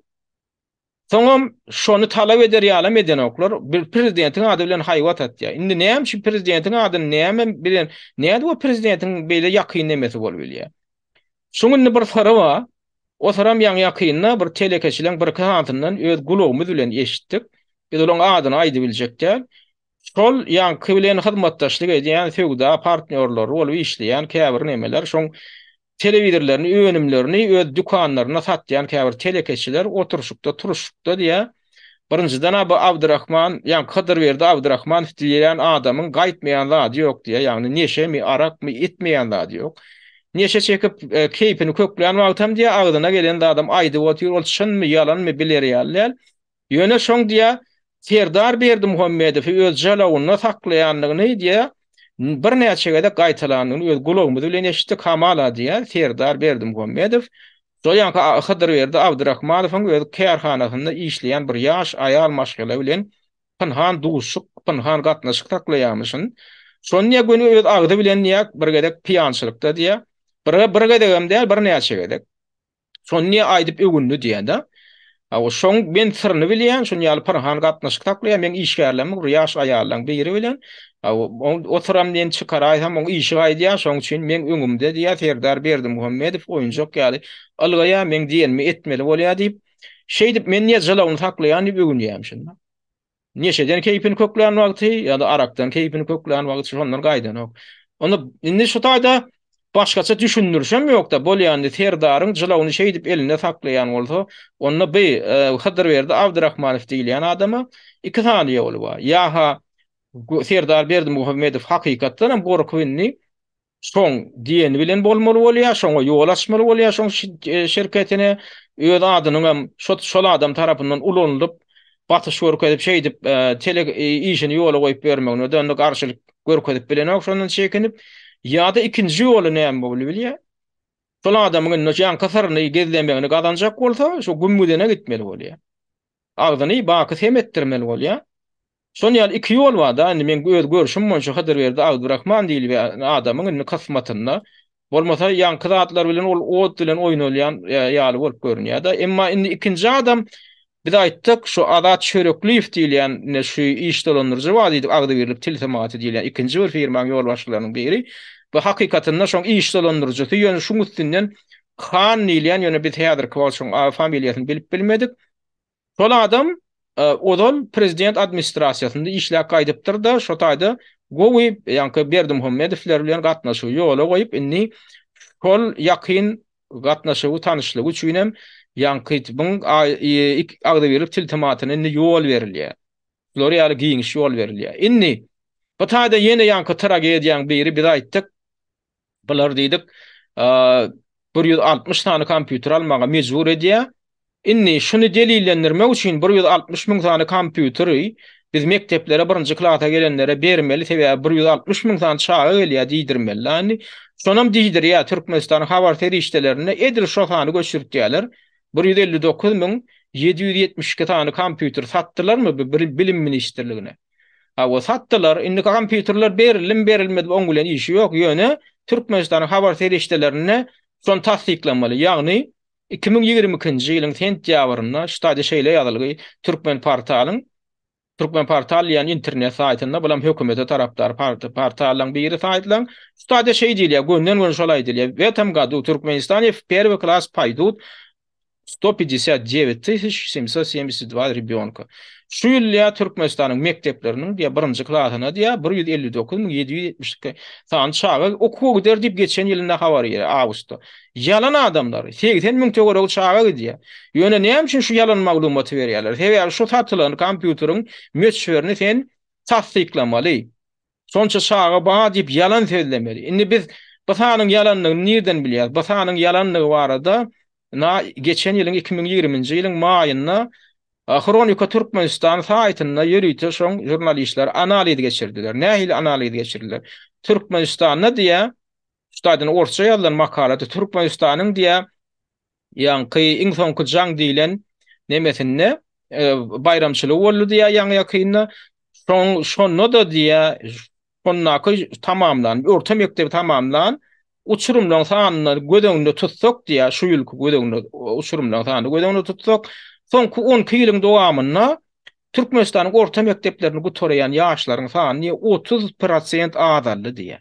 Soňam şony talap eder ýalam edenoklar. Bir prezidentiň ady bilen haýbat atýar. Indi näme üçin prezidentiň adyny näme bilen nädip o prezidentiň beýle ýakyn nemesi bolup bilýär? Şuň indi bir syry bar. O syram ýaňy ýakynda bir telekeçileň birki sanysyndan öz gulagymyz bilen eşitdik. Biz olaň adyny aýdybiljek däl. Şol ýaňky bilen hyzmatdaşlyk edýän söwda partnýorlary bolup işleýän käbir nemeler şoň telewizorlaryny, önümlerini öz dükanlarynda satýan käbir telekeçiler oturyşykda, turuşykda diýýär. Birinjiden-ä bu Abdyrahman, ýagny Hydyrberdi Abdyrahmanow diýilýän adamyň gaýtmaýan zady ýok diýýär. Ýagny neşemi, arakmy, etmeýän zady ýok. Neşe çekip, keýpini köklän wagtam diýýär, agzyna gelen zadam aýdyp otyr, ol çynmy, ýalanmy biler ýaly däl. Ýöne şoň diýýär, Serdar Berdimuhamedowy öz jalawynda saklaýandygyny diýýär, birnäçe gezek gaýtalandygyny öz gulagymyz bilen eşitdik, hamala diýýär, Serdar Berdimuhamedow şol ýaňky Hydyrberdi Abdyrahmanowyň öz kärhanasynda işleýän bir ýaş aýal maşgala bilen pynhan duşuşyk, pynhan gatnaşyk saklaýarmyşyn. Şony diýýär, göni öz agzy bilen diýýär, bir gezek pyýançylykda diýýär, bir bir gezegem däl, birnäçe gezek. Şony niýe aýdyp öwündi diýýän-de. Hawa, şoň men syryny bilýän, şuny ýaly pynhan gatnaşyk saklaýan meň işgärlerim bir ýaş aýallaň biri bilen. Hawa, o syram men çykaraýsam oň işi gaýdýar, şoň üçin meň öňümde diýýär Serdar Berdimuhamedow oýunjak ýaly ylgaýar, meň diýenimi etmeli bolýar diýip, şeýdip men niýe jylawyny saklaýan diýip öwünýärmiş indi. Neşeden keýpini köklän wagty ýa-da arakdan keýpini köklän wagty şondan gaýdanok. Onda indi şu taýda başgaça düşündirişem ýok-da, bolýa indi Serdaryň jylawyny şeýdip elinde saklaýan bolsa, onda bi Hydyrberdi Abdyrahmanow diýilýän adama iki sany ýoly bar. Ýa-ha Serdar Berdimuhamedow hakykatdanam gorkup indi Şoň diýeni bilen bolmaly bolýar, şoňa ýol açmaly bolýar şoň şirketine, öz adynyňam şo şol adam tarapyndan ulanylyp, basyş görkezip şeýdip tele işini ýola goýup bermegine-de onda garşylyk görkezip bilenok şondan çekinip. Ýa-da ikinji ýoly näme bolup bilýär? Şol adamyň indi ýaňky syryny gizlemegini gazanjak bolsa, şo gümgüdene gitmeli bolýar. Agzyny baky sem etdirmeli bolýar. Şon ýaly iki ýol bar-da, indi meň öz görşüm boýunça Hydyrberdi Abdurahman diýilýän adamyň indi kysmatynda, bolmasa ýaňky zatlar bilen ol ot bilen oýnalýan ýaly bolup görünýär-de. Emma indi ikinji adam, biz aýtdyk, şu Azat Çörekliýew diýilýän ine şu iş dolandyryjy bar diýdik, Agzybirlik tilsimaty diýilýän ikinji bir firmaň ýolbaşçylarynyň biri. Bu hakykatynda şoň iş dolandyryjysy, ýöne şuň üstünden Han diýilýän, ýöne biz häzirki wagt şoň familiýasyny bilip bilmedik. Şol adam ozal prezident administrasiýasynda işläp gaýdypdyr-da, şo taýda gowy ýaňky Berdimuhamedowler bilen gatnaşygy ýola goýup, indi şol ýakyn gatnaşygy, tanyşlygy üçinem ýaňky bu agzybirlik tilsimatyna indi ýol berilýär. Şular ýaly giňiş ýol berilýär. Indi. Bu taýda ýene ýaňky tragediýaň biri biz aýtdyk. Bular diýdik, 160 sany kompýuter almaga mejbur edýär. Indi şuny delillendirmek üçin 160 müň sany kompýuteri biz mekdeplere birinji klasa gelenlere bermeli, sebäbi 160 müň sany çaga gelýär diýdirmeli indi. Şonam diýdirýär Türkmenistanyň habar serişdelerinde edil şo sany göçürtýärler. 159 müň 772 sany kompýuter satdylarmy bu bilim ministrligine? Hawa satdylar. Indi kompýuterler berildimi berilmedimi oň bilen işi ýok. Ýöne Türkmenistanyň habar serişdelerinde şony tassyklamaly. Ýagny 2022-nji ýylyň sentýabrynda şu taýda şeýle ýazylgy Türkmenportalyň Türkmenportal diýen internet saýtynda bulam hökümete tarapdar portallaryň biri saýtlaryň şu taýda şeý diýilýär gönden-göni şol aýdylýar. W etom godu Türkmenistane w perwy klas paýdut 159 tysyç 772 rýobýonka. Şu ýyl diýýär Türkmenistanyň mekdepleriniň diýýär birinji klasyna diýýär 159 772 sany çaga okuwa gider diýip geçen ýylynda habar berýär awgustda. Ýalan adamlar 80 müň töweregi çaga gidýär. Ýöne näme üçin şu ýalan maglumaty berýärler? Sebäbi şu satylan kompýuteriň möçberini sen tassyklamaly. Şonça çaga bar diýip ýalan sözlemeli. Indi biz bu sanyň ýalandygyny nirden bilýäris? Bu sanyň ýalandygy barada na geçen ýylyň 2020-nji ýylyň maýynda Hronika Türkmenistan saýtynda ýörite şoň žurnalistler analiz geçirdiler. Nähili analiz geçirdiler? Türkmenistanda diýä, şu taýdan orsça ýazylan makalada Türkmenistanyň diýä Ýaňky iň soňky jaň diýlen nemesinde baýramçylygy boldy diýýär ýaňy ýakynda. Şoň şonda-da diýýär, şondaky tamamlan, orta mekdebi tamamlan uçurymlaryň sanyny göz öňünde tutsak diýýär, şu ýylky göz öňünde uçurymlaryň sanyny göz öňünde tutsak, soňky 12 ýylyň dowamynda Türkmenistanyň orta mekdeplerini gutaraýan ýaşlaryň sany 30 prosent azaldy diýýär.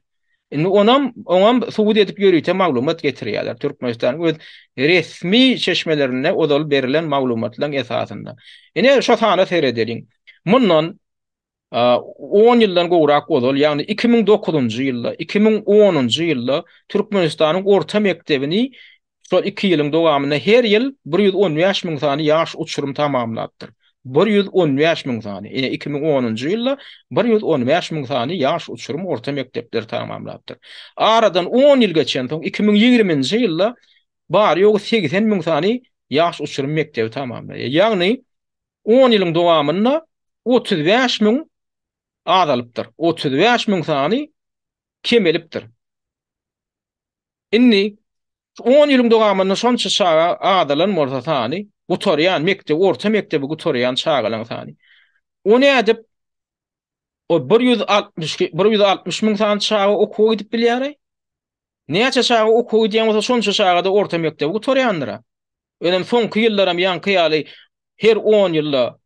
Indi onam, oňam subut edip ýörite maglumat getirýärler. Türkmenistanyň öz resmi çeşmelerinde ozal berlen maglumatlaryň esasynda. Ine, şo sana seredeliň. Mundan on ýyldan gowrak ozal, ýagny 2009-njy ýylda, 2010-njy ýylda Türkmenistanyň orta mekdebini Şol iki ýylyň dowamynda her ýyl 115 müň sany ýaş uçurym tamamlapdyr. 115 müň sany. Ine, 2010-njy ýylda 115 müň sany ýaş uçurym orta mekdepleri tamamlapdyr. Aradan on ýyl geçensoň, 2020-nji ýylda bary-ýogy 80 müň sany ýaş uçurym mekdebi tamamlaýar. Ýagny, on ýylyň dowamynda 35 müň azalypdyr. 35 müň sany kemelipdir. Indi on ýylyň dowamynda şonça çaga azalan bolsa sany, gutarýan mekdebi, orta mekdebi gutarýan çagalaryň sany. O nädip o 160 160 müň sany çaga okuwa gidip bilýär-aý? Näçe çaga okuwa gidýän bolsa şonça çaga-da orta mekdebi gutarýandyr-a. Özem soňky ýyllaram ýaňky ýaly her on ýylda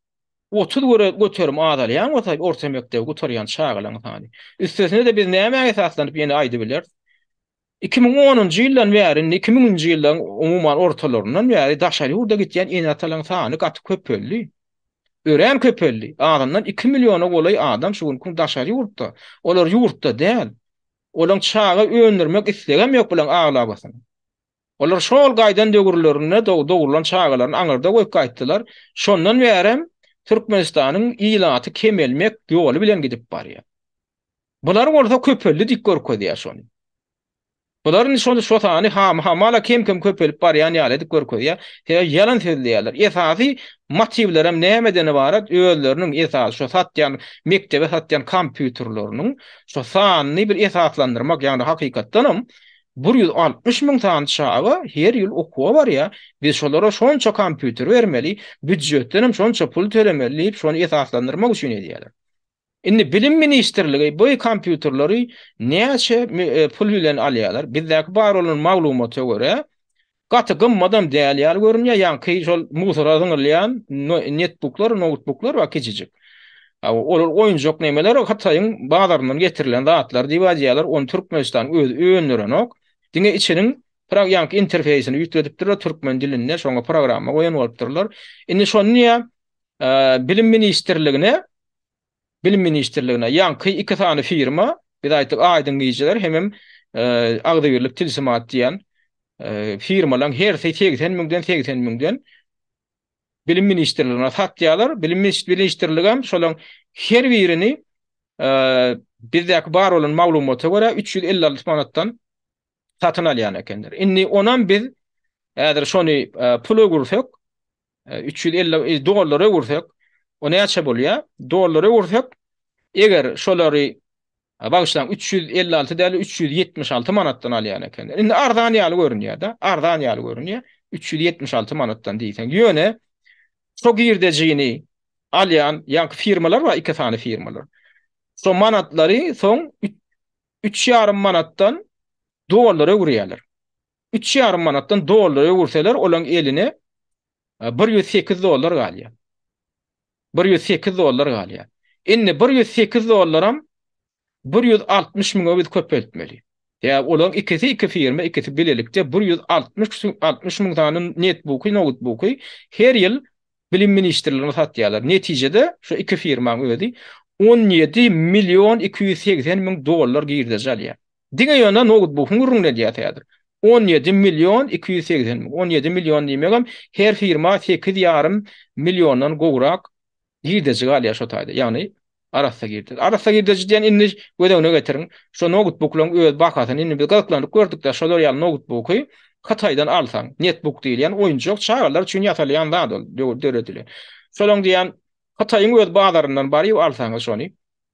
30 göre göterim azalýan bolsa orta mekdebi gutarýan çagalaryň sany. Üstesine-de biz nämä esaslanyp ýene aýdybileris? 2010-njy ýyldan bäri, indi 2000-nji ýyllaryň umuman ortalaryndan bäri daşary ýurda gitýän ene-atalaryň sany gaty köpeldi. Örän köpeldi. Azyndan 2 milliona golaý adam şu günki gün daşary ýurtda. Olar ýurtda däl. Olaryň çaga öndürmek islegem ýok bularyň aglabasynyň. Olar şol gaýdan döwürlerinde dogrulan çagalaryny aňyrda goýup gaýtdylar. Şondan bärem Türkmenistanyň ilaty kemelmek ýoly bilen gidip barýar. Bular bolsa köpeldi diýip görkezýär şony. Bular indi şony şo sany hamala kem-kem köpelip barýan ýaly edip görkezýär. Sebäbi ýalan sözleýärler. Esasy motiwlerem nämeden ybarat? Özleriniň esasy şo satýan mekdebe satýan kompýuterleriniň şo sanyny bir esaslandyrmak, ýagny hakykatdanam 160 müň sany çaga her ýyl okuwa barýar, biz şolara şonça kompýuter bermeli, býujetdenem şonça pul tölemeli diýip, şony esaslandyrmak üçin edýärler. Indi Bilim ministrligi bu kompýuterleri näçe pul bilen alýarlar? Bizdäki bar bolan maglumata görä, gaty gymmadam däl ýaly görünýär, ýaňky şol mugthora zyňylýan netbuklar, noutbuklar bar kiçijik. Olar oýunjak nemeler Hytaýyň bazaryndan getirilen zatlar diýip aýdýarlar. Ony Türkmenistan özi öndürenok. Diňe içiniň ýaňky interfeýsini üýtgedipdirler türkmen dilinde, şoňa programma goýan bolupdyrlar. Indi şony niýe Bilim ministrligine Bilim ministrligine ýaňky iki sany firma, biz aýtdyk Aýdyň gijeler hemem Agzybirlik tilsimat diýen firmalaryň hersi 80 müňden 80 müňden Bilim ministrligine satýarlar. Bilim ministrligem şolaryň her birini. Bizdäki bar bolan maglumata görä 356 manatdan satyn alýan ekenler. Indi onam biz häzir şony pula öwürsek, 350 dollara öwürsek, o näçe bolýar? Dollara öwürsek, eger şolary bagyşlaň 356 däl 376 manatdan alýan ekenler. Indi arzan ýaly görünýär-de, arzan ýaly görünýär. 376 manatdan diýseň. Ýöne şo girdejini alýan ýaňky firmalar bar, iki sany firmalar. Şo manatlary soň üç ýarym manatdan dollara öwürýärler. Üç ýarym manatdan dollara öwürseler, olaň eline 108 dollar galýar. 108 dollar galýar. Indi 108 dollaram 160 müňe biz köpeltmeli. Ýa olaryň ikisi iki firma, ikisi bilelikde 160 60 müň sany netbuky, noutbuky her ýyl Bilim ministrligine satýarlar. Netijede şu iki firmaň özi 17 million 280 müň dollar girdeji alýar. Diňe ýöne noutbukyň gürrüňini edýäs häzir. 17 million 280 müň. 17 million diýmegem her firma sekiz ýarym milliondan gowrak girdeji galýar şo taýda. Ýagny Arassa girdeji. Arassa girdeji diýen indi göz öňüne getiriň. Şo noutbuklaryň öz bahasyny indi biz gyzyklanyp gördük-de, şolar ýaly noutbuky Hytaýdan alsaň, netbuk diýilýän oýunjak çagalar üçin ýasalýan zat ol, döredilen. Şolaň diýýän Hytaýyň öz bazaryndan baryp alsaňyz şony,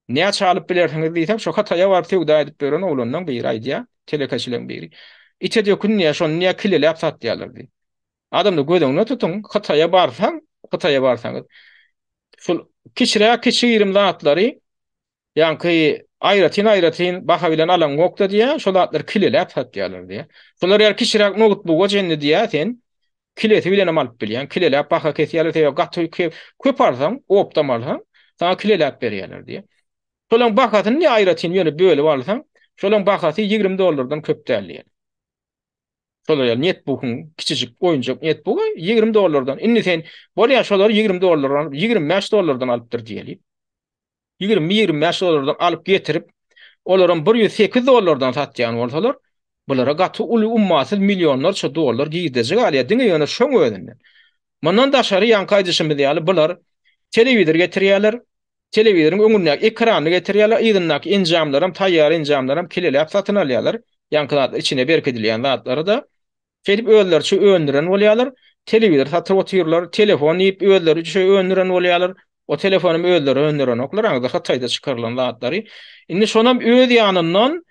näçe alyp bilersiňiz diýsek, şo Hytaýa baryp söwda edip ýören oglanlaň biri aýdýar, telekeçileň biri. Ite dökün diýýär, şony diýýär kileläp satýarlar diýip. Adamlar göz öňüne tutuň, Hytaýa barsaň, Hytaýa barsaňyz, şol kiçiräk kiçi-girim zatlary ýaňky aýratyn-aýratyn baha bilen alaňokda diýýär, şol zatlary kileläp satýarlar diýýär. Şolar ýaly kiçiräk noutbuga çenli diýýär, sen kilesi bilenem alyp bilýäň, kileläp baha kesýärler, sebäbi gaty köp alsaň, optam alsaň, saňa kileläp berýärler diýýär. Şolaryň bahasyny diýýär, aýratyn ýöne bölüp alsaň, şolaryň bahasy 20 dollardan köp däl diýýär. Şolar ýaly netbukyň kiçijik oýunjak netbugy 20 dollardan. Indi sen bolýar şolary 20 dollardan, 25 dollardan alypdyr diýeli. 20-25 dollardan alyp getirip, olaram 108 dollardan satýan bolsalar, bulara gaty uly ummasyz millionlarça dollar girdeji galýar diňe ýöne şoň özünden. Mundan daşary ýaňky aýdyşymyz ýaly bular telewizor getirýärler, Telewizoryň öňündäki ekranyny getirýärler, yzyndaky enjamlaram, taýýar enjamlaram kileläp satyn alýarlar. Ýaňky zatlar, içine berkidilýän zatlary-da şeýdip özleriçe öndüren bolýarlar. Telewizor satyp otyrlar, telefon diýip özleriçe öndüren bolýarlar. O telefonam özleri öndürenoklar, aňyrda Hytaýda çykarylan zatlary. Indi şonam öz ýanyndan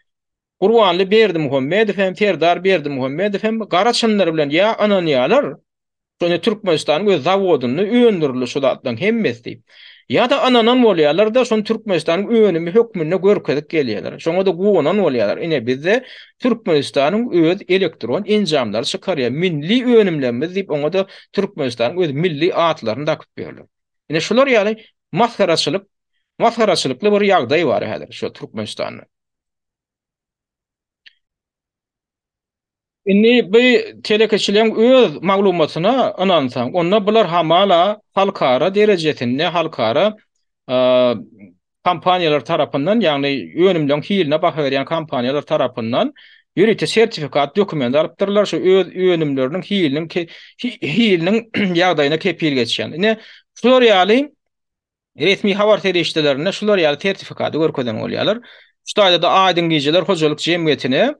Gurbanly Berdimuhamedow hem, Serdar Berdimuhamedow hem gara çynlary bilen ýa ynanýarlar, şonda Türkmenistanyň öz zawodynda öndürildi şu zatlaryň hemmesi diýip. Ýa-da ynanan bolýarlar-da, şony Türkmenistanyň önümi hökmünde görkezip gelýärler. Şoňa-da guwanan bolýarlar. Ine, bizde Türkmenistanyň öz elektron enjamlary çykarýar, milli önümlerimiz diýip, oňa-da Türkmenistanyň öz milli atlaryny dakyp ýörler. Ine, şular ýaly masgaraçylyk, masgaraçylykly bir ýagdaý bar häzir şu Türkmenistanda. Indi bu telekeçileriň öz maglumatyna ynansaň, onda bular hamala halkara derejesinde, halkara kompaniýalar tarapyndan, ýagny önümleriň hiline baha berýän kompaniýalar tarapyndan ýörite sertifikat, dokument alypdyrlar, şu öz önümleriniň hiliniň hiliniň ýagdaýyna kepil geçýän. Ine, şular ýaly Resmi habar serişdelerinde şular ýaly sertifikady görkezen bolýarlar. Şu taýda-da Aýdyň gijeler hojalyk jemgyýetine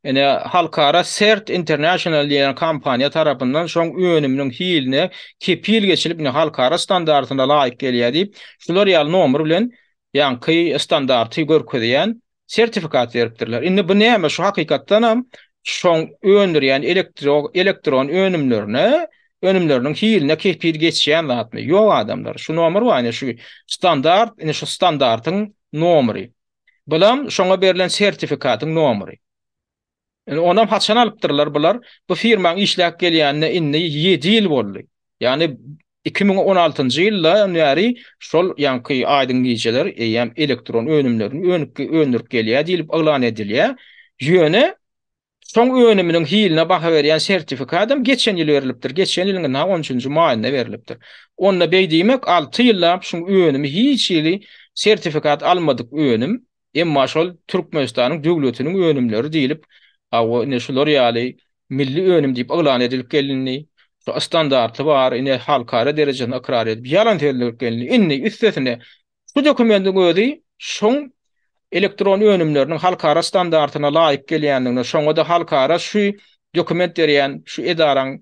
ine halkara Cert International diýen kompaniýa tarapyndan şoň önüminiň hiline kepil geçilip ine halkara standartyna laýyk gelýär diýip şular ýaly nomer bilen ýaňky standarty görkezýän sertifikat beripdirler. Indi bu näme? Şu hakykatdanam şoň öndürýän elektro elektron önümlerine, önümleriniň hiline kepil geçýän zatmy? Ýok adamlar. Şu nomer bar ine şu standart, ine şu standartyň nomeri. Bulam şoňa berlen sertifikatyň nomeri. Indi onam haçan alypdyrlar bular? Bu firmaň işläp gelýänine indi ýedi ýyl boldy. Ýagny 2016-njy ýyldan bäri şol ýaňky Aýdyň gijeler eýýäm elektron önümlerini önüp öndürip gelýär diýlip yglan edilýär. Ýöne şoň önüminiň hiline baha berýän sertifikadam geçen ýyl berlipdir. Geçen ýylyň ynha on üçünji maýynda berlipdir. Onda beý diýmek alty ýyllap şuň önümi hiç hili sertifikat almadyk önüm. Emma şol Türkmenistanyň döwletiniň önümleri diýlip, hawa, ine şular ýaly milli önüm diýip yglan edilip gelindi. Şu standarty bar, ine halkara derejesinde ykrar edip, ýalan sözlenip gelindi. Indi üstesine şu dokumentiň özi şoň. elektron önümleriniň halkara standartyna laýyk gelýändigini, şoňa-da halkara şu dokument berýän şu edaraň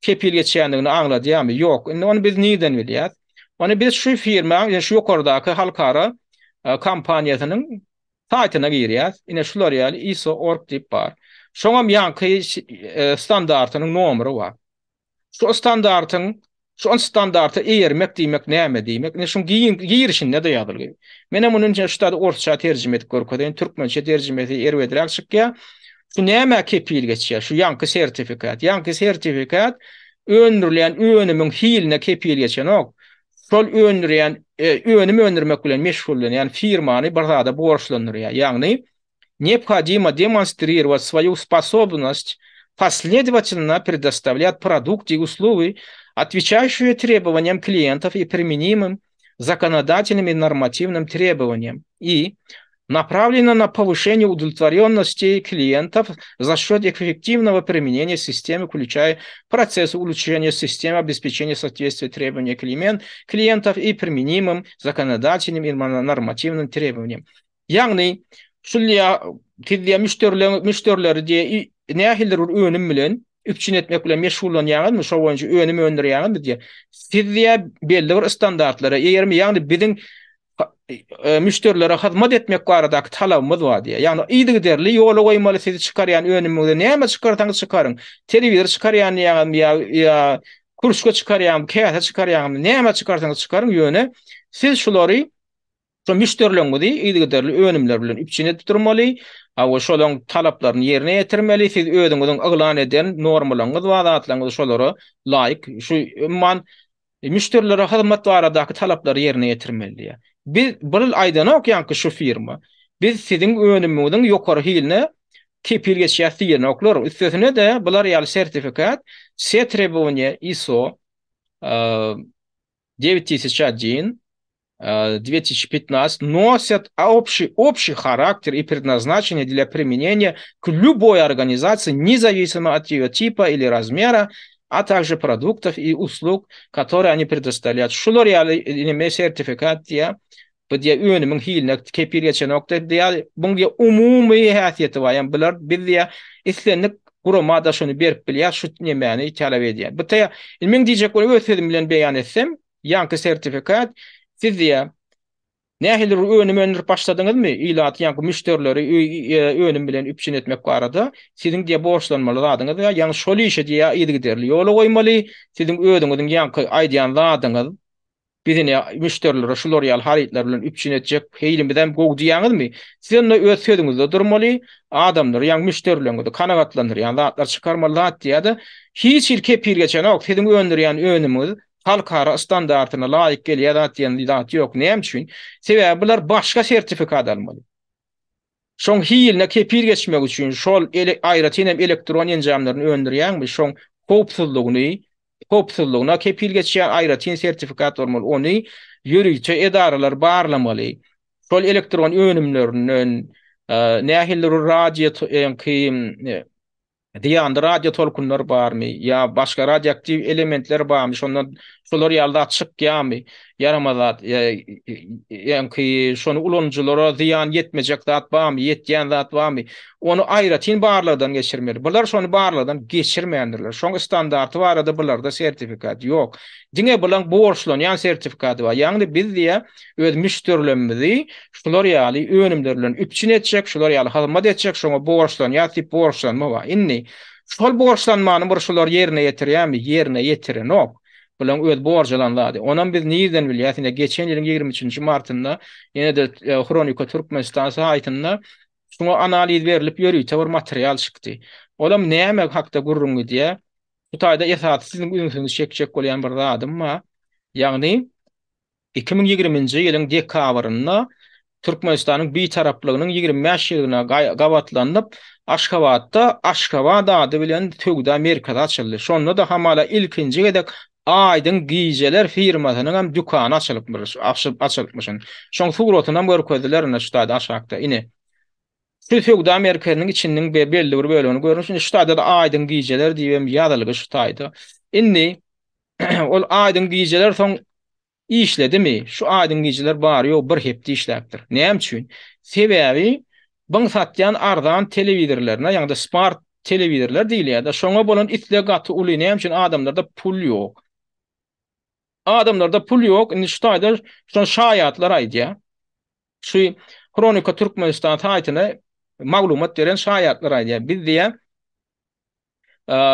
kepil geçýändigini aňladýarmy? Ýok. Indi ony biz nirden bilýäs? Ony biz şu firmaň, ýa şu ýokardaky halkara kompaniýasynyň saýtyna girýäs. Ine şular ýaly ISO org diýip bar. Şoňam ýaňky standartynyň nomeri bar. Şu standartyň şu standarta eýermek diýmek näme diýmek? Ine şuň girişinde-de ýazylgy. Menem muny ine şu taýda orsça terjime edip görkezeýin. Türkmençe terjimesi erbedräk çykýar. Şu nämä kepil geçýär? Şu ýaňky sertifikat. Ýaňky sertifikat öndürilýän önümiň hiline kepil geçenok. Şol öndürýän, önüm öndürmek bilen meşgullanýan firmany bir zada borçlandyrýar. Ýagny, Neobhodimo demonstrirowat svoýu sposobnost posledowatelno predostavlýat produkty i uslugy, otweçaýşiýe trebowaniýam kliýentow i primenimym zakonodatelnym i normatiwnym trebowaniýam i naprawleno na powyşeniýe udowletworýonnosti kliýentow za sçýot effektiwnogo primeneniýa sistemy, wklýuçaýa prosesy uluşeniýa sistemy obespeçeniýa sootwestwiýa trebowaniýa kliýentow i primenimym zakonodatelnym i normatiwnym trebowaniýam. Ýagny, şul diýýär, siz diýýär müşderileň müşderileri diýýär, nähilidir bir önüm bilen üpjün etmek bilen meşgullanýaňyzmy, şo boýunça önüm öndürýäňizmi diýýär. Siz diýýär, belli bir standartlara eýermi, ýagny biziň müşderilere hyzmat etmek baradaky talabymyz bar diýýär. Ýagny yzygiderli ýola goýmaly sizi çykarýan önümiňizi näme çykarsaňyz çykaryň. Telewizor çykarýan diýýäňizmi ýa ýa kürşge çykarýaňmy, käse çykarýaňmy, näme çykarsaňyz çykaryň, ýöne siz şulary Şo müşderileriňizi yzygiderli önümler bilen üpjün edip durmaly, hawa, şolaryň talaplaryny ýerine ýetirmeli, siz özüňiziň yglan eden normalaryňyz bar, zatlaryňyz şolara laýyk, şu umuman müşderilere hyzmat baradaky talaplary ýerine ýetirmeli diýýär. Biz bir aýdanok ýaňky şu firma, biz siziň önümiňiziň ýokary hiline kepil geçýäs diýenoklar. Üstesine-de bular ýaly sertifikat, se trebowaniýe ISO 9001, 2015 носят общий, общий характер и предназначение для применения к любой организации, независимо от ее типа или размера, а также продуктов и услуг, которые они предоставляют. Şular ýaly neme sertifikat diýýär. Bu diýýär önümiň hiline kepil geçenok diýýär. Buň diýýär umumy häsiýeti bar. Ýagny bular biz diýýär islendik gurama-da şuny berip bilýär, şu nemäni talap edýär. Bu taýa men diýjek bolan öz sözüm bilen beýan etsem, Ýaňky sertifikat siz diýýär, nähilidir bir önüm öndürip başladyňyzmy, ilaty ýaňky müşderileri önüm bilen üpjün etmek barada siziň diýýär borçlanmaly zadyňyz bar, ýagny şol işi diýýär yzygiderli ýola goýmaly, siziň özüňiziň ýaňky aýdýan zadyňyz biz ine müşderilere şular ýaly harytlar bilen üpjün etjek hilimizem gowy diýýäňizmi, siz onda öz sözüňizde durmaly, adamlary ýagny müşderileriňizi kanagatlandyrýan zatlar çykarmaly zat diýýär-de, hiç hili kepil geçenok, siziň öndürýän önümiňiz halkara standartyna laýyk gelýär zat diýen zat ýok. Näme üçin? Sebäbi bular başga sertifikat almaly. Şoň hiline kepil geçmek üçin şol aýratyn hem elektron enjamlaryny öndürýäňmi, şoň howpsuzlygyny, howpsuzlygyna kepil geçýän aýratyn sertifikat bolmaly. Ony ýörite edaralar barlamaly. Şol elektron önümlerinden nähilidir radio Zyýanly radiotolkunlar barmy ýa başga radioaktiw elementler barmy, şondan şolar ýaly zat çykýarmy, ýaramaz zat, ýaňky şony ulanyjylara zyýan ýetmejek zat barmy, ýetýän zat barmy, ony aýratyn barlagdan geçirmeli. Bular şony barlagdan geçirmändirler. Şoň standarty barada bularda sertifikat ýok. Diňe bulaň borçlanýan sertifikaty bar. Ýagny biz diýýär, öz müşderilerimizi şular ýaly önümler bilen üpjün etjek, şular ýaly hyzmat etjek, şoňa borçlanýas diýip borçlanma bar. Indi şol borçlanmany bir şular ýerine ýetirýärmi? Ýerine ýetirenok. Bulaň öz borç alan zady. Onam biz nirden bilýäs? Ine geçen ýylyň 23-nji martynda ýene-de Hronika Türkmenistan saýtynda şuňa analiz berlip ýörite bir material çykdy. Olam näme hakda gürrüň gidýär? Bu taýda esasy siziň ünsüňizi çekjek bolýan bir zadym bar. Ýagny 2020-nji ýylyň dekabrynda Türkmenistanyň Bitaraplygynyň 25 ýyllygyna gabatlanyp, Aşgabatda Aşgabat ady bilen söwda merkezi açyldy. Şonda-da hamala ilkinji gezek Aýdyň gijeler firmasynyň hem dükany açylypmyşyn. Şoň suratyny hem görkezdiler ine şu taýda aşakda. Ine. Şu söwda merkeziniň içiniň belli bir bölegini görnüş. Indi şu taýda-da Aýdyň gijeler diýip hem ýazylgy şu taýda. Indi Ol aýdyň gijeler soň işledimi? Şu aýdyň gijeler bary-ýogy bir hepde işläpdir. Näme üçin? Sebäbi buň satýan arzan telewizorlaryna, ýagny smart telewizorlar diýilýär-de, şoňa bolan isleg gaty uly. Näme üçin adamlarda pul ýok? Adamlarda pul ýok. Indi şu taýda şony şaýatlar aýdýar. Şu Hronika Türkmenistan saýtyna maglumat beren şaýatlar aýdýar. Biz diýýär,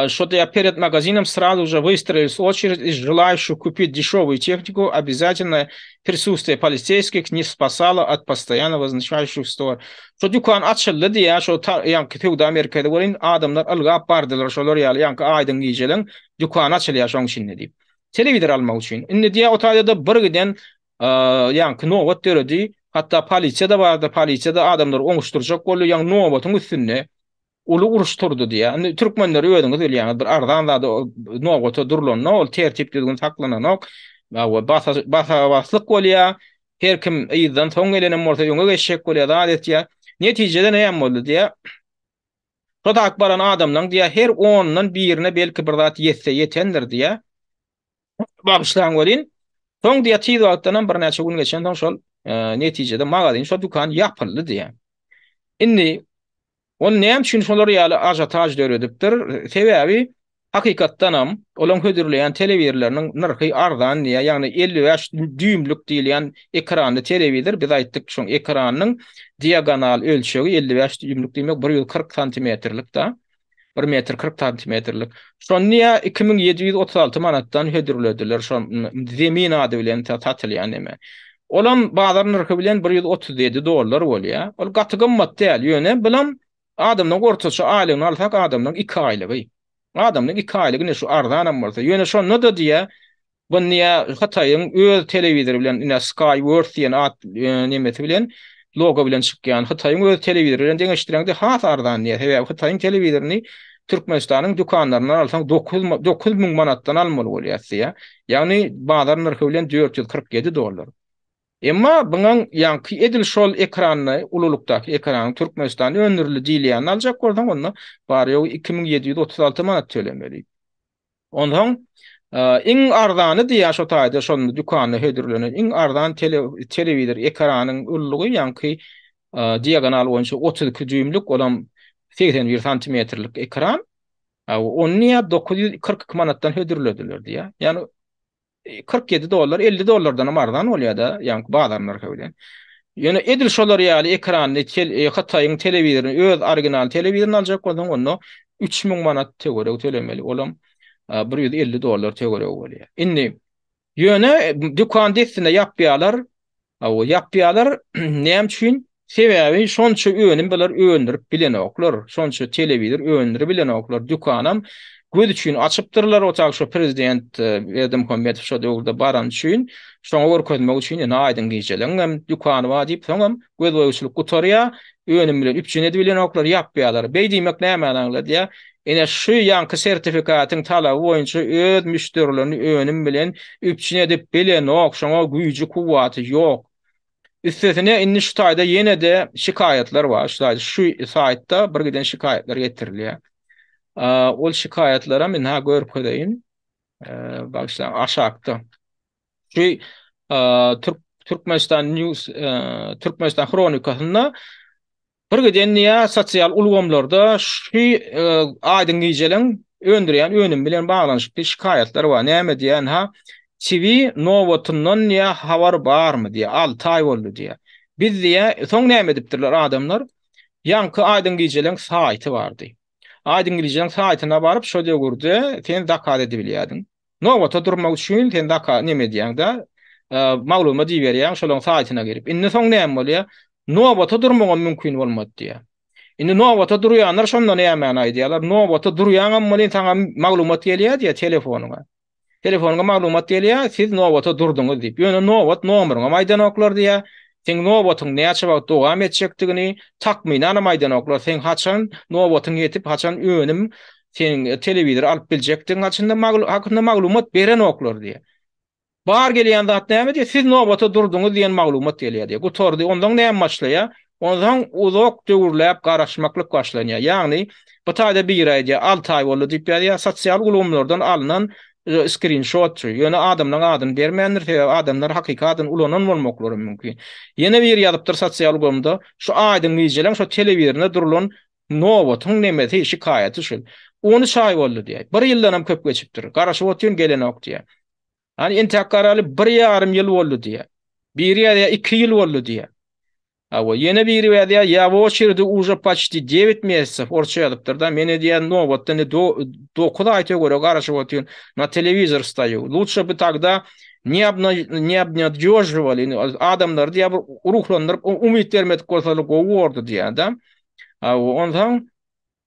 Şo diýýär, перед магазином сразу же выстроились очередь из желающих купить дешевую технику, обязательное присутствие полицейских не спасало от постоянно возникающих стор. Şo dükan açyldy diýýär, şo ýaňky söwda merkezi welin adamlar ylgap bardylar şolar ýaly ýaňky aýdyň gijeleň dükany açylýar şoň içinde diýip. Telewizor almak üçin. Indi diýýär, o taýda-da bir giden ýaňky nobat döredi. Hatda polisiýa-da bardy, polisiýa-da adamlary oňuşdyrjak boldy, ýaňy nobatyň üstünde uly uruş turdy diýýär. Indi türkmenleri özüňiz bilýäňiz, bir arzan zada nobata durlanda ol tertip-düzgün saklananok. Basa-baslyk bolýar. Her kim yzdan soň gelenem bolsa öňe geçjek bolýar, zat etýär. Netijede näme boldy diýýär. Şo tak baran adamlaň diýýär, her ondan birine belki bir zat ýetse ýetendir diýýär. Bagyşlaň welin, soň diýýär tiz wagtdanam birnäçe gün geçensoň şol netijede magazin, şo dükan ýapyldy diýýär. Indi ol näme üçin şolar ýaly ažiotaž döredipdir? Sebäbi hakykatdanam olaň hödürleýän telewizorlarynyň nyrhy arzan diýýär. Ýagny 55 düýmlük diýilýän ekranly telewizor, biz aýtdyk şoň ekranynyň diagonal ölçegi 55 düýmlük diýmek 140 santimetrlik-da. Bir metr 40 santimetrlik. Şony ýa 2736 manatdan hödürlediler şo Zemin ady bilen satylýan neme. Olam bazar nyrhy bilen 137 dollar bolýar. Ol gaty gymmat däl, ýöne bulam adamdan ortaça aýlygyny alsak adamdan 2 aýlygy. Adamdan 2 aýlygy ine şu arzanam bolsa. Ýöne şonda-da diýä Bu niýe Hytaýyň öz telewizory bilen ine Skyworth diýen at nemesi bilen logo bilen çykýan Hytaýyň öz telewizory bilen deňeşdireňde has arzan diýýär. Sebäbi Hytaýyň telewizoryny Türkmenistanyň dükanlaryndan alsaň 9000 manatdan almaly bolýar diýýär. Ýagny bazar nyrhy bilen 447 dollar. Emma buňaň ýaňky edil şol ekranyny ululykdaky ekranyň Türkmenistanda öndürildi diýilýänini aljak bolsaň onda bary-ýogy 2736 manat tölemeli. Onsoň iň arzany diýýär şo taýda şol dükanda hödürlenen iň arzan telewizor ekranyň ululygy ýaňky diagonal boýunça 32 dýuýmluk olam 81 santimetrlik ekran. Ony diýýär 942 manatdan hödürlediler diýýär. Ýagny 47 dollar, 50 dollardanam arzan bolýar-da, ýaňky bazar nyrhy bilen. Ýöne edil şolar ýaly ekranly Hytaýyň telewizoryny, öz original telewizoryny aljak bolsaň, onda 3000 manat töweregi tölemeli. Olam 150 dollar töweregi bolýar. Indi ýöne dükan dessine ýapýarlar. Hawa, ýapýarlar. Näme üçin? Sebäbi şonça önüm bular öndürip bilenoklar. Şonça telewizor öndürip bilenoklar. Dükanam göz üçin açypdyrlar. O tak şo prezident Berdimuhamedow şo döwürde baran üçin, şoňa görkezmek üçin ine aýdyň gijeleň hem dükany bar diýip, soňam gözboýagçylyk gutarýar. Önüm bilen üpjün edip bilenoklar, ýapýarlar. Beý diýmek nämäni aňladýar? Ine şu ýaňky sertifikatyň talaby boýunça öz müşderilerini önüm bilen üpjün edip bilenok, şoňa güýji kuwwaty ýok. Üstesine indi şu taýda ýene-de şikaýatlar bar. Şu taýda şu saýtda bir giden şikaýatlar getirilýär. Ol şikaýatlaram indi ha görkezeýin. Bagyşlaň aşakda. Şu Türk Türkmenistan News Türkmenistan Hronikasynda Bir giden diýýär, sosial ulgamlarda şu Aýdyň gijeleň öndürýän önümi bilen baglanyşykly şikaýatlar bar. Näme diýýän ha? TV nobatyndan diýýär, habar barmy diýýär. 6 aý boldy diýýär. Biz diýýär, soň näme edipdirler adamlar? Ýaňky Aýdyň gijeleň saýty bardy. Aýdyň gijeleň saýtyna baryp, şo döwürde sen zakaz edibilýärdiň. Nobata durmak üçin sen zaka neme edýäň-de, maglumat iberýäň şolaryň saýtyna girip. Indi soň näme bolýar? Nobata durmagam mümkin bolmady diýýär. Indi nobata durýanlar şonda nämäni aýdýarlar? Nobata durýaňam welin saňa maglumat gelýär diýýär telefonyňa. Telefonyňa maglumat gelýär, siz nobata durduňyz diýip. Ýöne nobat nomeryňam aýdanoklar diýýär. Seň nobatyň näçe wagt dowam etjekdigini takmynanam aýdanoklar. Seň haçan nobatyň ýetip, haçan önüm Seň telewizor alyp biljekdigiň haçynda hakynda maglumat berenoklar diýýär. Bar gelýän zat näme diýýär? Siz nobata durduňyz diýen maglumat gelýär diýýär. Gutardy. Ondan näme başlaýar? Ondan uzak döwürläp garaşmaklyk başlanýar. Ýagny bu taýda biri aýdýar, 6 aý boldy diýip ýazýar. Sosial ulgamlardan alnan Skrinşot şu. Ýöne adamlaryň adyny bermändir, sebäbi adamlar hakyky adyny ulanan bolmaklary mümkin. Ýene biri ýazypdyr sosial ulgamda, şu aýdyň gijeleň şo telewizorynda durulan nobatyň nemesi, şikaýaty şul. 13 aý boldy diýýär. Bir ýyldanam köp geçipdir. Garaşyp otyryn gelenok diýýär. Hany entäk garaly bir ýarym ýyl boldy diýýär. Biri ýazýar iki ýyl boldy diýýär. Hawa, ýene biri ýazýar, ýa w oçeredi uje paçti dewet mesýasew, orsça ýazypdyr-da, men edýän nobatda indi dokuz aý töweregi garaşyp otyryn, na telewizor stoýu, lutşe by tagda ne ne obnadýožiwali, adamlary diýýär bir ruhlandyryp, umyt bermedik bolsalar gowy bordy diýýär-de. Hawa, onsoň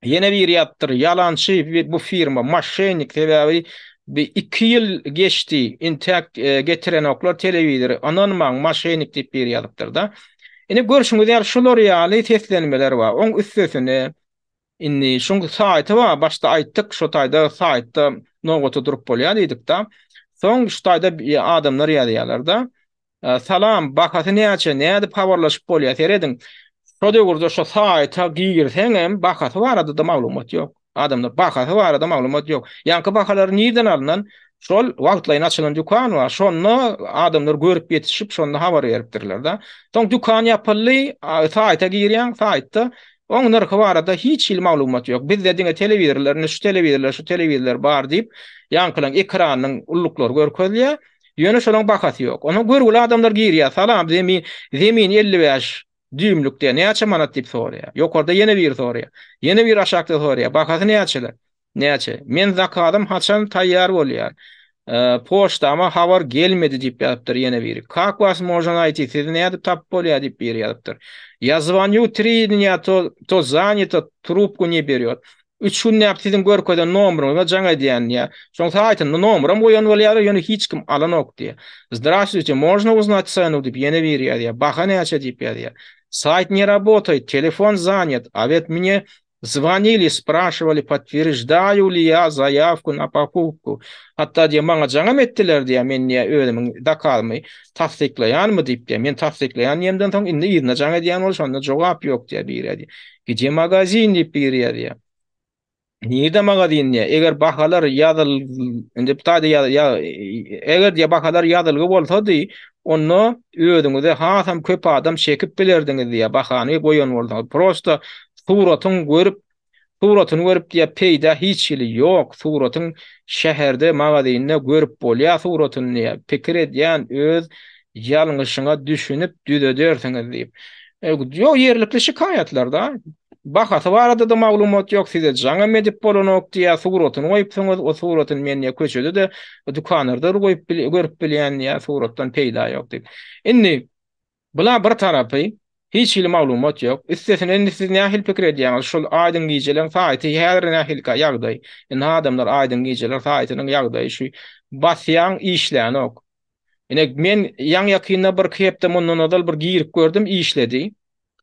Ýene biri ýazypdyr, ýalançy bu firma, moşennik, sebäbi bi iki ýyl geçdi, intäk getirenoklar telewizory, ynanmaň, moşennik diýip biri ýazypdyr-da. Ine görşüňiz ýaly şular ýaly seslenmeler bar. Oň üstesine indi şuň saýty bar, başda aýtdyk, şo taýda saýtda nobata durup bolýar diýdik-da. Soň şu taýda adamlar ýazýarlar-da. Salam, bahasy näçe, nädip habarlaşyp bolýar, serediň. Şo döwürde şo saýta girseňem bahasy barada-da maglumat ýok. Adamlar bahasy barada maglumat ýok. Ýaňky bahalar nirden alnan? Şol wagtlaýyn açylan dükan bar. Şonda adamlar görüp ýetişip, şonda habar beripdirler-de. Soň dükan ýapyldy, saýta girýäň, saýtda oň nyrhy barada hiç hili maglumat ýok. Bizde diňe telewizorlar, indi şu telewizorlar, şu telewizorlar bar diýip, ýaňkylaň ekranynyň ulluklary görkezilýär. Ýöne şolaň bahasy ýok. Onsoň görgüli adamlar girýär, Salam, zemin, zemin 55 düýmlük diýýär, näçe manat diýip soraýar. Ýokarda ýene biri soraýar. Ýene biri aşakda soraýar, bahasy näçeler? Näçe? Men zakazym haçan taýýar bolýar? Poçtama habar gelmedi diýip ýazypdyr ýene biri. Kak was možno naýti, sizi nädip tapyp bolýar diýip biri ýazypdyr. Ýa zwanýu tri dnýa to to zanýato trubku ne berýot. Üç günläp siziň görkezen nomeryňyza jaň edýän diýýär. Şoň saýtynda nomeram goýan bolýarlar, ýöne hiç kim alanok diýýär. Zdrastwuyte, možno uznat senu diýip ýene biri ýazýar. Baha näçe diýip ýazýar. Saýt ne rabotaýt, telefon zanýat, a wet mne zwanili, spraşiwali potwirždaýu li ýa zaýawku na pokupku. Hatda diýýär, maňa jaňam etdiler diýýär, men diýýär özümiň zakazymy tassyklaýanmy diýip diýýär. Men tassyklaýan diýemden soň indi yzyna jaň edýän bol, şonda jogap ýok diýýär biri diýýär. Gije magazin diýip biri ýazýar. Nirde magazin diýýär. Eger bahalar ýazyl indi bu taýda ýa eger diýýär bahalar ýazylgy bolsady, onda özüňize hasam köp adam çekip bilerdiňiz diýýär. Bahany goýan bolsaňyz. Prosta suratyň görüp suratyny görüp diýýär peýda hiç hili ýok. Suratyň şäherde magazinde görüp bolýar suratyny diýýär. Pikir edýän öz ýalňyşyňa düşünip düzedersiňiz diýip. Ýok, ýerlikli şikaýatlar-da. Bahasy barada-da maglumat ýok, size jaňam edip bolanok diýýär, suratyny goýupsyňyz, o suratyny men diýýär köçede-de, dükanlarda-da goýup görüp bilýän diýýär, suratdan peýda ýok diýip. Indi bula bir tarapy, hiç hili maglumat ýok. Üstesine indi siz nähili pikir edýäňiz, şol Aýdyň gijeleň saýty häzir nähilikä ýagdaý? Indi adamlar Aýdyň gijeler saýtynyň ýagdaýy şu basýaň işlänok. Ine, men ýaňy-ýakynda birki hepde mundan ozal bir girip gördüm, işledi.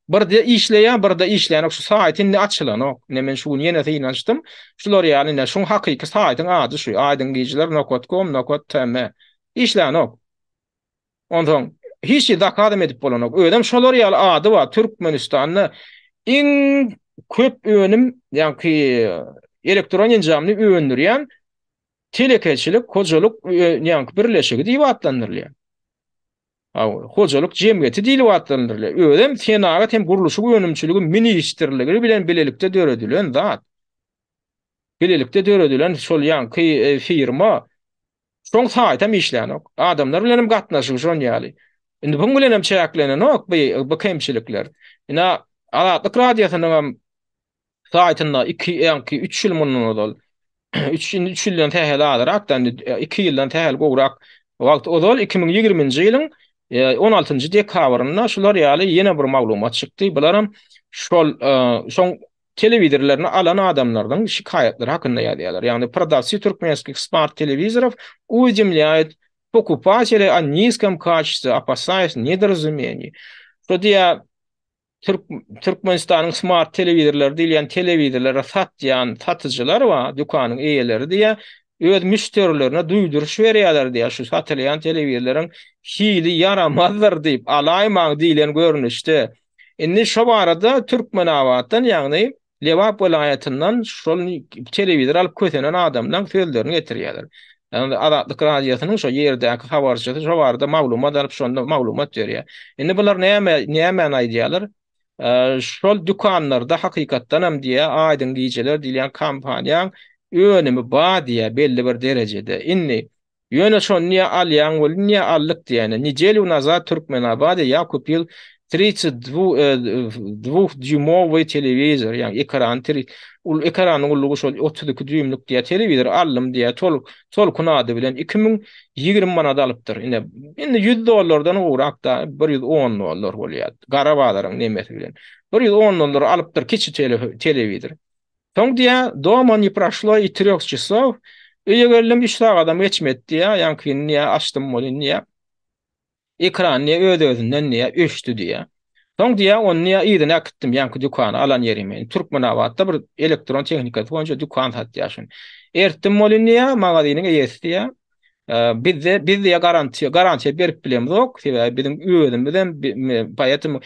Birde işleýär, birde işlänok. Şu saýt indi açylanok. Ine, men şu gün ýene synanyşdym. Şular ýaly, ine, şuň hakyky saýtyň ady şu, aýdyňgijeler nokat kom nokat tm. Işlänok. Onsoň, hiç hili zakazam edip bolanok. Özem şolar ýaly ady bar. Türkmenistanda iň köp önüm, ýaňky elektron enjamyny öndürýän Telekeçilik hojalyk ýaňky birleşigi diýip atlandyrylýar. Hawa, hojalyk jemgyýeti diýlip atlandyrylýar. Özem Senagat hem gurluşyk önümçiligi ministrligi bilen bilelikde döredilen zat. Bilelikde döredilen şol ýaňky firma şoň saýtam işlänok. Adamlar bilen hem gatnaşygy şon ýaly. Indi buň bilen hem çäklenenok bu kemçilikler. Ina Azatlyk Radiosynyň hem saýtynda iki, ýaňky üç ýyl mundan ozal, üç, indi üç ýyldan sähel azrak-da, indi iki ýyldan sähel gowrak wagt ozal, 2020-nji ýylyň 16-njy dekabrynda şular ýaly ýene bir maglumat çykdy. Bularam şol, şoň telewizorlaryny alan adamlaryň şikaýatlary hakynda ýazýarlar. Ýagny prodawcy turkmenskih smart telewizorow uwedemlýaýut pokupateli o nizkom kaçestwe, opasayas nedorazumeniý. Şo diýýär, Türkmenistanyň smart telewizorlary diýilýän telewizorlary satýan satyjylar bar, dükanyň eýeleri diýýär, öz müşderilerine duýduryş berýärler diýýär, şu satylýan telewizorlaryň hili ýaramazdyr diýip, alaýmaň diýlen görnüşde. Indi şo barada Türkmenabatdan, ýagny Lebap welaýatyndan şol telewizor alyp kösenen adamlaň sözlerini getirýärler. Ýagny Azatlyk Radiosynyň şo ýerdäki habarçysy şo barada maglumat alyp şonda maglumat berýär. Indi bular näme nämäni aýdýarlar? Şol dükanlarda hakykatdan hem diýýär, Aýdyň gijeler diýilýän kompaniýaň önümi bar diýýär belli bir derejede. Indi Ýöne şony niýe alýaň welin niýe aldyk diýýän. Nedelyu nazad Türkmenabada ýa kupil tridsat dwuh dýumowyý telewizor ýagny ekrany tri ul ekranyň ululygy şol 32 dýuýmlyk diýýär telewizor aldym diýýär tol tolkun ady bilen 2020 manat alypdyr ine indi 100 dollardan gowrak da 110 dollar bolýar gara bazaryň nemesi bilen 110 dollar alypdyr kiçi telewizor Soň diýýär, doma ne proşlo i trýoh çasow, öýe geldim, üç sagadam geçmedi diýýär, ýaňkyny diýýär, açdym welin diýýär, ekran diýýär, öz-özünden diýýär, öçdi diýýär. Soň diýýär, ony diýýär, yzyna äkitdim, ýaňky dükana, alan ýerime. Türkmenabatda bir elektron tehnikasy boýunça dükan satýar şuny. Ertdim welin diýýär, magazynyň eýesi diýýär, Bizde biz diýe garantiýa garantiýa berip bilemzok, sebäbi biziň özümizem poэтому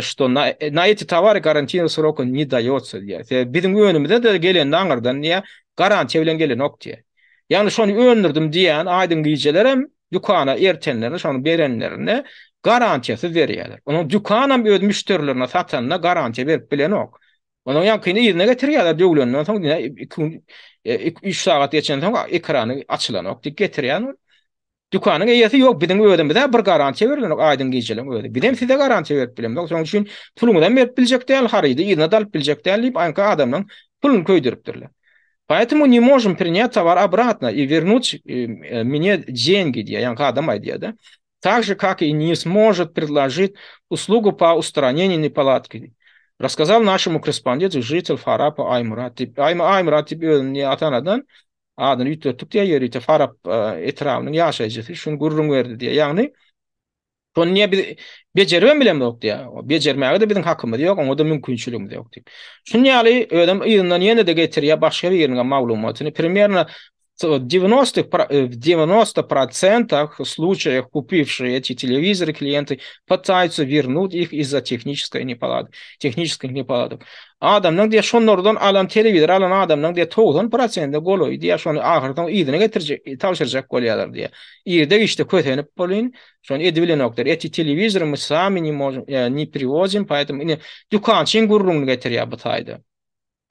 что na na eti towary garantiyny sroka ne daýotsa diýýär. Sebäbi biziň önümize de gelende aňyrdan diýýär, garantiýa bilen gelenok diýýär. Ýagny şony öndürdim diýýän aýdyň gijelerem dükana ertenlerine şony berenlerine garantiýasyz berýärler. Onuň dükanam öz müşderilerine satanda garantiýa berip bilenok. Onuň ýaňkyny yzyna getirýärler döwlenden soň ine iki gün üç sagat geçensoň ekrany açylanok diýip getirýän. Dükanyň eýesi ýok biziň özümize bir garantiýa berilenok aýdyň gijeleň özi. Bizem size garantiýa berip bilemzok. Şonuň üçin puluňyzam berip biljek däl, harydy yzyna-da alyp biljek däl diýip aňky adamlaň puluny köýdüripdirler. Poэтому ne можем принять товар обратно и вернуть мне деньги diýýär. Ýaňky adam aýdýar-da. Tak же, как и не сможет предложить услугу по устранению неполадки. Рассказал нашему корреспонденту житель Farapa Aýmyrat diýip, Aýmyrat diýip özüni atanadan adyny üýtgetdik diýýär, ýörite Farap etrabynyň ýaşaýjysy şuny gürrüň berdi diýýär. Ýagny, şony niýe biz bejeribem bilemzok diýýär. Bejermäge-de biziň hakymyz ýok, oňa-da mümkinçiligimiz ýok diýip. Şuny ýaly özem yzyndan ýene-de getirýär başga biriniň maglumatyny. Примерно в 90 процентах случаев купившие эти телевизоры клиенты пытаются вернуть их из-за технической неполадок, технических неполадок. Adamlaryň diýýär şonlardan alan telewizor alan adamlaryň diýýär 90 prosente golaýy diýýär şony ahyrsoň yzyna getirjek tabşyrjak bolýarlar diýýär. Irde giçde kösenip bolyn şony edibilenoklar. Eti telewizor мы sami ne можем ne привозим поэтому ine dükançyň gürrüňini getirýär bu taýda.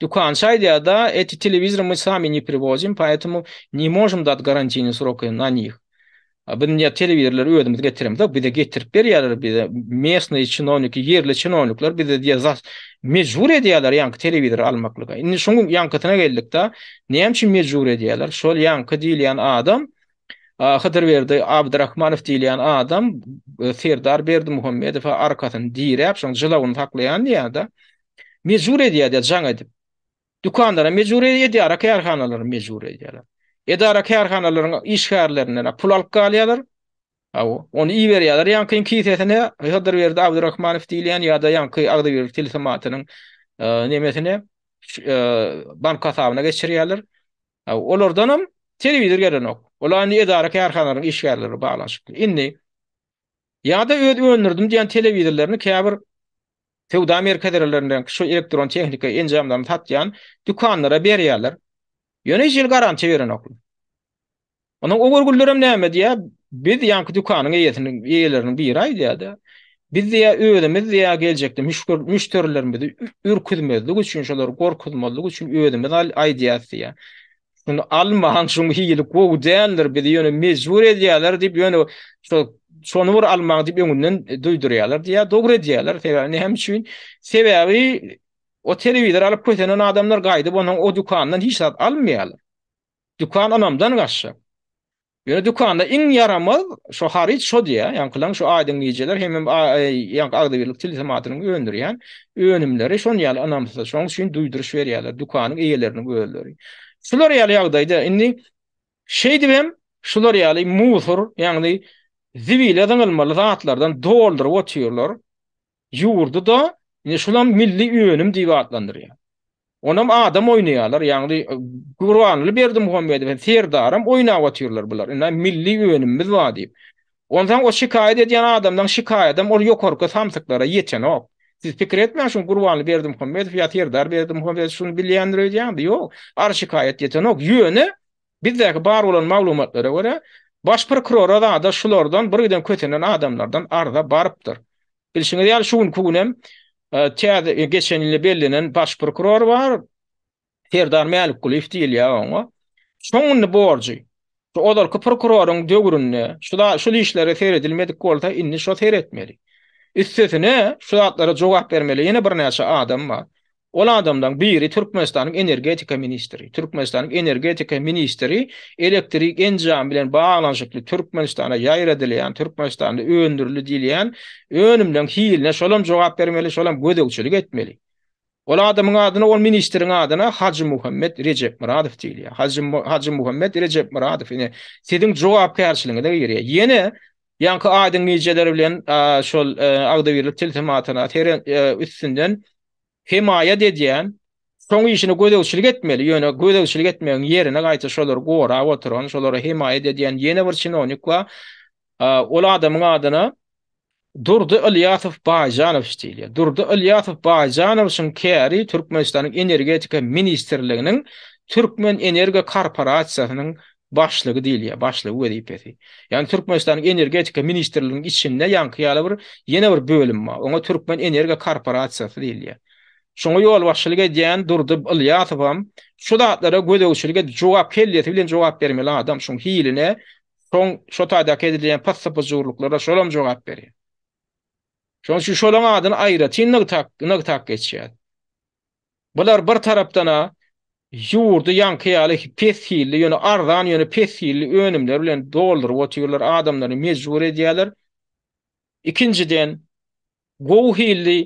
Dükançy aýdýar-da, Eti telewizory my sami ne priwozim, poetomu ne možem dat garantiyny sroky na nih. Biz diýýär, telewizorlary özümiz getiremzok, bize getirip berýärler, bize mesnyý çinowniki, ýerli çinownikler bize diýýär, zas mejbur edýärler ýaňky telewizory almaklyga. Indi şuň ýaňkysyna geldik-de, näme üçin mejbur edýärler? Şol ýaňky diýilýän adam, Hydyrberdi Abdyrahmanow diýilýän adam Serdar Berdimuhamedowa arkasyny diräp, şoň jylawyny saklaýan diýýär-de. Mejbur edýär-de jaň edip. Dükanlara mejbur edýär, edara-kärhanalara mejbur edýärler. Edara-kärhanalaryň işgärlerinden pul alyp galýarlar. Hawa, ony iberýärler ýaňkyň kisesine, Hydyrberdi Abdyrahmanow diýilýän ýa-da ýaňky Agzybirlik tilsimatynyň nemesine, bank hasabyna geçirýärler. Olardanam telewizor gelenok. Olar indi edara-kärhanalaryň işgärleri baglanyşykly. Indi ýa-da öz öndürdim diýen telewizorlaryny käbir söwda merkezlerinde şu elektron tehnika enjamlaryny satýan dükanlara berýärler. Ýöne hiç hili garantiýa berenoklar. Onuň o görgülilerem näme diýýär? Biz ýaňky dükanyň eýesiniň eýeleriniň biri aýdýar-da. Biz diýýär özümiz diýýär geljekde müşderilerimizi ürküzmezlik üçin, şolary gorkuzmazlyk üçin özümiz aýdýarys diýýär. Şuny almaň, şuň hili gowy däldir, bizi ýöne mejbur edýärler diýip, ýöne şo şony bir almaň diýip öňünden duýdurýarlar diýýär. Dogry edýärler. Sebäbi näme üçin? Sebäbi o telewizor alyp kösenen adamlar gaýdyp onuň o dükandan hiç zat almaýarlar. Dükan ynamdan gaçjak. Ýöne dükanda iň ýaramaz şo haryt şo diýýär, ýaňkylaň şu Aýdyň gijeler hemem ýaňky Agzybirlik tilsimatynyň öndürýän önümleri şon ýaly ynamsyz. Şonuň üçin duýduryş berýärler dükanyň eýeleriniň özleri. Şular ýaly ýagdaýda indi şeýdibem şular ýaly musur, ýagny zibile zyňylmaly zatlardan dolduryp otyrlar. Ýurdy-da indi şulam milli önüm diýip atlandyrýar. Onam adam oýnaýarlar, ýagny Gurbanguly Berdimuhamedow hem Serdaram oýnap otyrlar bular. Indi milli önümimiz bar diýip. Onsoň o şikaýat edýän adamlaň şikaýadam ol ýokarky samsyklara ýetenok. Siz pikir etmäň şuny Gurbanguly Berdimuhamedow ýa Serdar Berdimuhamedow şuny bilýändir öýdýäňmi? Ýok. Ar şikaýat ýetenok. Ýöne. Bizdäki bar bolan maglumatlara görä, baş prokurora zada şulardan bir giden kösenen adamlardan arza barypdyr. Bilşiňiz ýaly şu günki günem täze geçen ýylda bellenen baş prokuror bar. Serdar Mälikgulyýew diýilýär oňa. Şoň indi borjy, şu ozalky prokuroryň döwründe şu şul işlere seredilmedik bolsa, indi şo seretmeli. Üstesine, şu zatlara jogap bermeli ýene birnäçe adam bar. Ol adamlaryň biri Türkmenistanyň energetika ministri. Türkmenistanyň energetika ministri elektrik enjamy bilen baglanyşykly Türkmenistana ýaýradylýan, Türkmenistanda öndürildi diýilýän önümleň hiline şolam jogap bermeli, şolam gözegçilik etmeli. Ol adamyň adyna, ol ministriň adyna Hajymuhammet Rejepmyradow diýilýär. Hajy Hajymuhammet Rejepmyradow ine siziň jogapkärçiligiňize girýär. Ýene ýaňky Aýdyň gijeler bilen şol agzybirlik tilsimatyna üstünden hemaýat edýän, şoň işine gözegçilik etmeli, ýöne gözegçilik etmegiň ýerine gaýta şolary gorap oturan, şolara hemaýat edýän ýene bir çinownik bar. Ol adamyň adyna Durdy Ylýasow Baýjanowiç diýilýär. Durdy Ylýasow Baýjanowiçiň käri Türkmenistanyň Energetika ministrliginiň Türkmen Energo korporasiýasynyň başlygy diýilýär, başlygy wezipesi. Ýagny Türkmenistanyň Energetika ministrliginiň içinde ýaňky ýaly bir ýene bir bölüm bar. Oňa Türkmen Energo korporasiýasy diýilýär. Şoňa ýolbaşçylyk edýän Durdy Ylýasowam şu zatlara gözegçilik edip, jogap kellesi bilen jogap bermeli adam şuň hiline, Soň şo taýdaky edilýän pyssy-pyjurlyklara şolam jogap berýär. Şonuň üçin şolaň adyny aýratyn nygtap, nygtap geçýär. Bular bir tarapdan-a ýurdy ýaňky ýaly pes hilli, ýöne arzan, ýöne pes hilli önümler bilen dolduryp otyrlar, adamlary mejbur edýärler. Ikinjiden, gowy hilli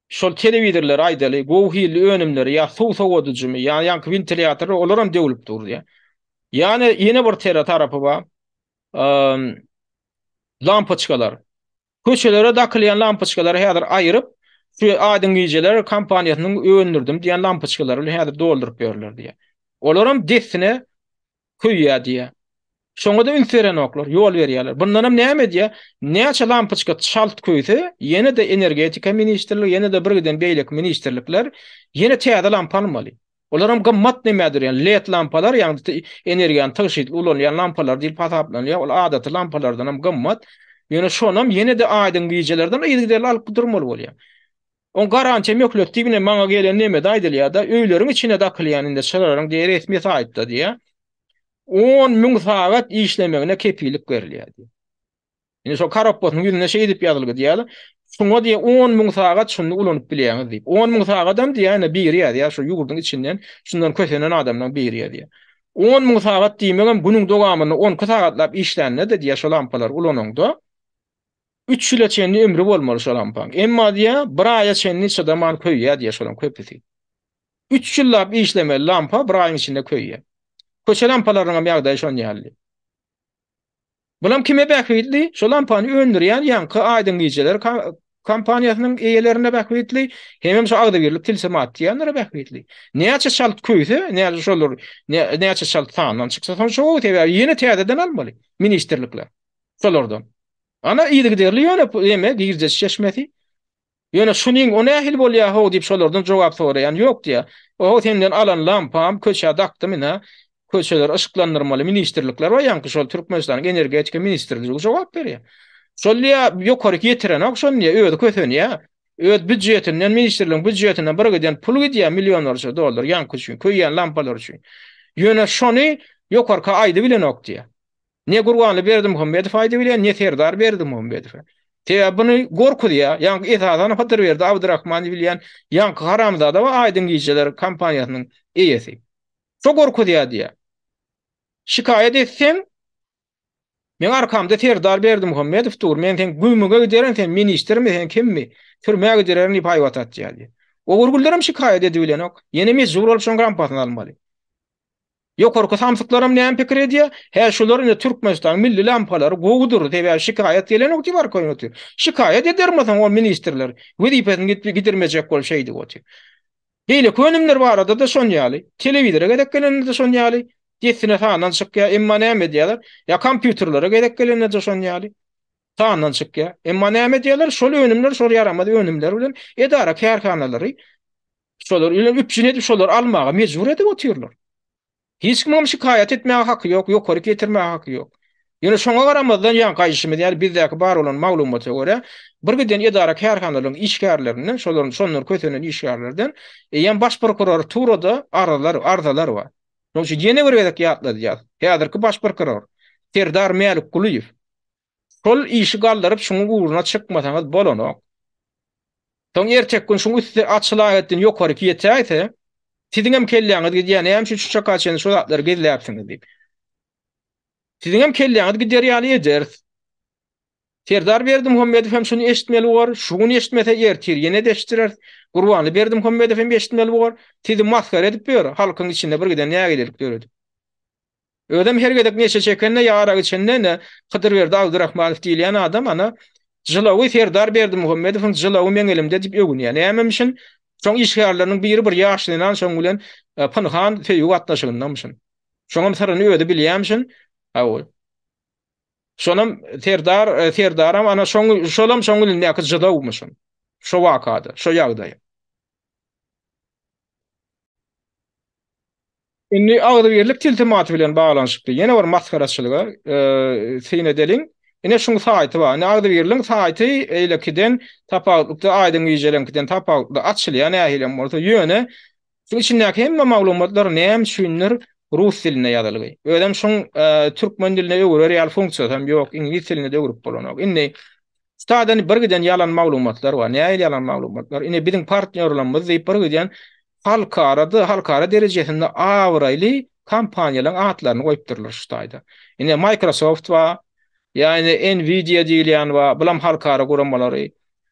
şol telewizorlary aýdaly, gowy hilli önümleri ýa suw sowadyjymy, ýa ýaňky wentilýatorlar olaram döwlüp dur diýýär. Ýane ýene bir tera tarapy bar. Lampoçkalar. Köçelere dakylýan lampoçkalary häzir aýryp, şu Aýdyň gijeler kompaniýasynyň öndürdim diýen lampoçkalary bilen häzir dolduryp ýörler diýýär. Olaram dessine köýýär diýýär. Şoňa-da üns berenoklar, ýol berýärler. Bundanam näme edýär? Näçe lampoçka çalt köýse, ýene-de energetika ministrligi, ýene-de birgiden beýleki ministrlikler ýene täze lampa almaly. Olaram gymmat nämä durýan led lampalar, ýagny energiýany tygşytly ulanýan lampalar diýlip hasaplanylýar. Ol adaty lampalardanam gymmat. Ýöne şonam ýene-de aýdyň gijelerden yzygiderli alyp durmaly bolýar. Oň garantiýa möhlet diýip ine maňa gelen nemede aýdylýar-da, öýleriň içine dakylýan indi çyralaryň diýe resmi saýtda diýe 10 müň sagat işlemegine kepillik berilýär diýe. Indi şo korobkasynyň ýüzünde şeýdip ýazylgy diýýär. Şuňa diýe 10 müň sagat şuny ulanyp bilýäňiz diýip. 10 müň sagadam diýýär ine biri ýazýar şu ýurduň içinden şundan kösenen adamlaryň biri ýazýar. 10 müň sagat diýmegem günüň dowamynda 12 sagatlap işlände-de diýýär şo lampalary ulanyňda Üç ýyla çenli ömri bolmaly şo lampaň. Emma diýýär, bir aýa çenli çydaman köýýär diýýär şolaň köpüsi. Üç ýyllap işlemeli lampa bir aýyň içinde köýýär. Köçe lampalarynyňam ýagdaýy şon ýaly. Bulam kime bähbitli? Şo lampany öndürýän ýaňky Aýdyň gijeler kompaniýasynyň eýelerine bähbitli, hemem şo agzybirlik tilsimat diýýänlere bähbitli. Näçe çalt köýse, näçe şolar näçe çalt sandan çyksa şonça gowy, sebäbi ýene täzeden almaly ministrlikler şolardan. Ana yzygiderli ýöne eme girdeji çeşmesi. Ýöne şunyň o nähili bolýa how diýip şolardan jogap soraýan ýok diýýä. Oho senden alan lampam köçä dakdym ine. Köçeleri yşyklandyrmaly ministrlikler bar ýaňky şol Türkmenistanyň energetika ministrligi jogap berýä. Şol diýýä ýokaryk ýetirenok şony diýýä özi kösenýä. Öz býudjetinden ministrligiň býudjetinden bir giden pul gidýä millionlarça dollar ýaňky üçin köýýän lampalar üçin. Ýöne şony ýokarka aýdybilenok diýýä. Ne Gurbanly Berdimuhamedow aýdybilýär, ne Serdar Berdimuhamedow. Sebäbi buny gorkuzýar. Ýaňky esasan Hydyrberdi Abdyrahman diýilýän ýaňky haramzada we Aýdyň gijeler kompaniýasynyň eýesi. Şo gorkuzýar diýýär. Şikaýat etseň, meň arkamda Serdar Berdimuhamedow dur, men seň gümüňe giderin, sen ministrmi, sen kimmi? Türmä gidererin diýip haýbat atýar diýýär. Ogurgüllerem şikaýat edibilenok. Ýene mejbur bolup şoň rampasyny almaly. Ýokarky samsyklaram näme pikir edýär? Hä şular indi Türkmenistanyň milli lampalary gowudyr, sebäbi şikaýat gelenok diýip arkaýyn otyr. Şikaýat edermeseň ol ministrler wezipesini gidirmejek bolup şeýdip otyr. Beýleki önümler barada-da şon ýaly. Telewizora gezek gelende-de şon ýaly. Dessine sandan çykýar. Emma näme edýärler? Ýa kompýuterlere gezek gelende-de şon ýaly. Sandan çykýar. Emma näme edýärler? Şol önümler, şol ýaramaz önümler bilen edara-kärhanalary şolar bilen üpjün edip, şolary almaga mejbur edip otyrlar. Hiç kimiňem şikaýat etmäge haky ýok, ýokaryk ýetirmäge haky ýok. Ýöne şoňa garamazdan ýaňky aýdyşymyz ýaly bizdäki bar bolan maglumata görä, bir giden edara-kärhanalaryň işgärlerinden, şolaryň şondan kösenen işgärlerden eýýäm baş prokuraturada arzalar, arzalar bar. Şonuň üçin ýene bir gezek ýatladýas, häzirki baş prokuror Serdar Mälikgulyýew şol işi galdyryp şuň ugruna çykmasaňyz bolanok. Soň erteki gün şuň üsti açylaýatdan ýokaryk ýetäýse, siziňem kelläňiz gidýär, näme üçin şu çaka çenli şu zatlary gizläpsiňiz diýip. Siziňem kelläňiz gider ýaly ederis. Serdar Berdimuhamedow hem şuny eşitmeli bor, şu gün eşitmese ertir ýene-de eşitdireris. Gurbanly Berdimuhamedow hem eşitmeli bor. Sizi masgara edip ýör, halkyň içinde bir giden nägilelik döredip. Özem her gezek neşe çekende ýa arak içende ine Hydyrberdi Abdurahmanow diýilýän adam ana jylawy Serdar Berdimuhamedowyň jylawy meň elimde diýip öwünýär. Nämemişin? Şoň işgärleriniň biri bir ýaş zenan şoň bilen pynhan söýgi gatnaşygyndamyşyn. Şoňam syryny özi bilýämişin. Hawa. Şonam Serdar Serdaram ana şoň şolam şoň elindäki jylawmyşyn. Şo wakada, şo ýagdaý. Indi agzybirlik tilsimaty bilen baglanyşykly ýene bir masgaraçylyga syn edeliň. Ine şuň saýty bar. Indi agzybirligiň saýty eýlekiden tapawutlykda aýdyň gijeleňkiden tapawutly açylýar nähilem bolsa. Ýöne şuň içindäki hemme maglumatlar näme üçindir rus dilinde ýazylgy. Özem şuň türkmen diline öwürer ýaly funksiýasy hem ýok, iňlis diline-de öwrüp bolanok. Indi Şu taýdan bir giden ýalan maglumatlar bar. Nähili ýalan maglumatlar? Ine biziň partnýorlarymyz diýip bir giden halkarada, halkara derejesinde abraýly kompaniýalaryň atlaryny goýupdyrlar şu taýda. Ine Microsoft bar, ýa ine Nvidia diýilýän bar, bulam halkara guramalary.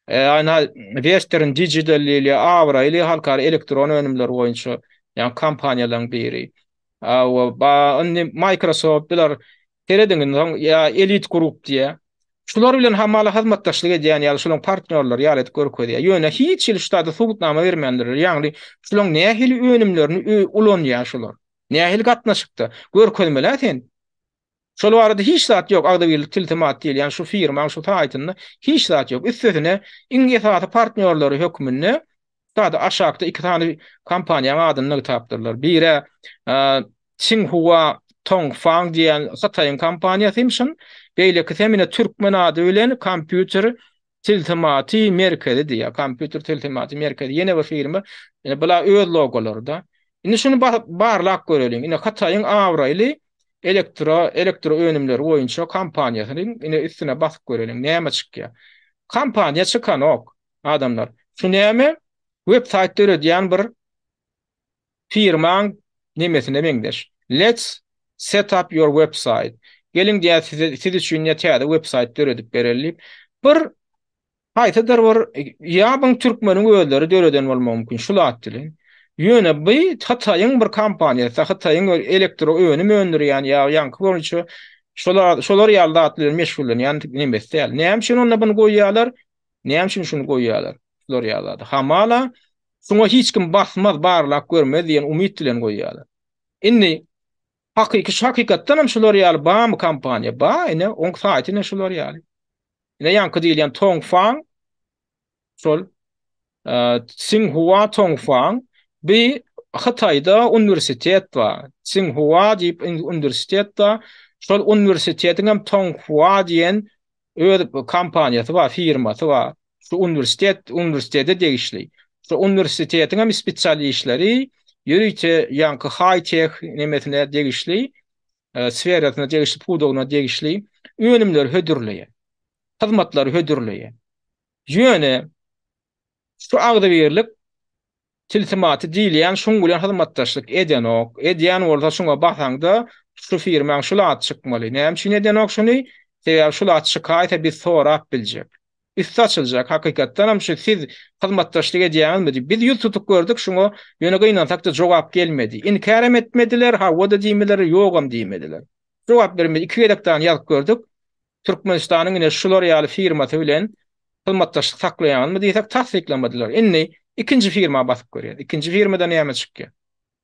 Ýa Western Digital diýilýär, abraýly halkara elektron önümleri boýunça ýa kompaniýalaryň biri. Ba indi Microsoft bular serediň indi soň ýa Elite Group diýýär. Şular bilen hamala hyzmatdaşlyk edýän ýaly, şularyň partnýorlary ýaly edip görkezýär. Ýöne hiç hili şu taýda subutnama bermändirler. Ýagny şularyň nähili önümlerini ulanýar şular? Nähili gatnaşykda? Görkezmeli-ä sen. Şol barada hiç zat ýok, Agzybirlik tilsimat diýilýän şu firmaň şu saýtynda hiç zat ýok. Üstesine, iň esasy partnýorlary hökmünde sada aşakda iki sany kompaniýaň adyny nygtapdyrlar. Biri Tsinghua Tongfang diýen Hytaýyň kompaniýasymyşyn, beýlekisi hem ine türkmen ady bilen kompýuter tilsimaty merkezi diýýär. Kompýuter tilsimaty merkezi ýene bir firma. Ine bular öz logolary-da. Indi şuny basyp barlap göreliň. Ine Hytaýyň abraýly elektro elektro önümleri boýunça kompaniýasynyň ine üstüne basyp göreliň. Näme çykýar? Kompaniýa çykanok adamlar. Şu näme? Web saýt döredýän bir firmaň nemesine meňzeş. Let's set up your website. Geliň diýýär size siz üçin diýýär täze web saýt döredip bereli diýip. Bir haýsydyr bir ýa buň türkmeniň özleri döreden bolmagy mümkin şul at bilen. Ýöne bu Hytaýyň bir kompaniýasy, Hytaýyň bir elektro önüm öndürýän ýa ýaňky boýunça şolar şolar ýaly zat bilen meşgullanýan nemesi däl. Näme üçin onda buny goýýarlar? Näme üçin şuny goýýarlar? Şular ýaly zady. Hamala şuňa hiç kim basmaz, barlap görmez diýen umyt bilen goýýarlar. Indi hakyky şu hakykatdan hem şular ýaly barmy kompaniýa? Bar, ine, oň saýty ine şular ýaly. Ine ýaňky diýilýän Tongfang şol Tsinghua Tongfang bi Hytaýda uniwersitet bar. Tsinghua diýip uniwersitet bar. Şol uniwersitetiň hem Tonghua diýen öz kompaniýasy bar, firmasy bar. Şu uniwersitet, uniwersitete degişli. Şu uniwersitetiň hem spesialistleri ýörite ýaňky high-tech nemesine degişli, e, sferasyna degişli, pudagyna degişli önümleri hödürleýär. Hyzmatlary hödürleýär. Ýöne şu agzybirlik Tilsimaty diýilýän şuň bilen hyzmatdaşlyk edenok. Edýän bolsa şuňa basaňda şu firmaň şul ady çykmaly. Näme üçin edenok şuny? Sebäbi şul at çykaýsa biz sorap biljek. Üsti açyljak. Hakykatdanam şu siz hyzmatdaşlyk edýäňizmi diýip. Biz ýüz tutup gördük şuňa ýöne gynansakda jogap gelmedi. Inkärem etmediler, hawa-da diýmediler, ýogam diýmediler. Jogap bermedi. Iki gezek dagyn ýazyp gördük. Türkmenistanyň ine şular ýaly firmasy bilen hyzmatdaşlyk saklaýaňyzmy diýsek tassyklamadylar. Indi ikinji firma basyp görýäs. Ikinji firmada näme çykýar?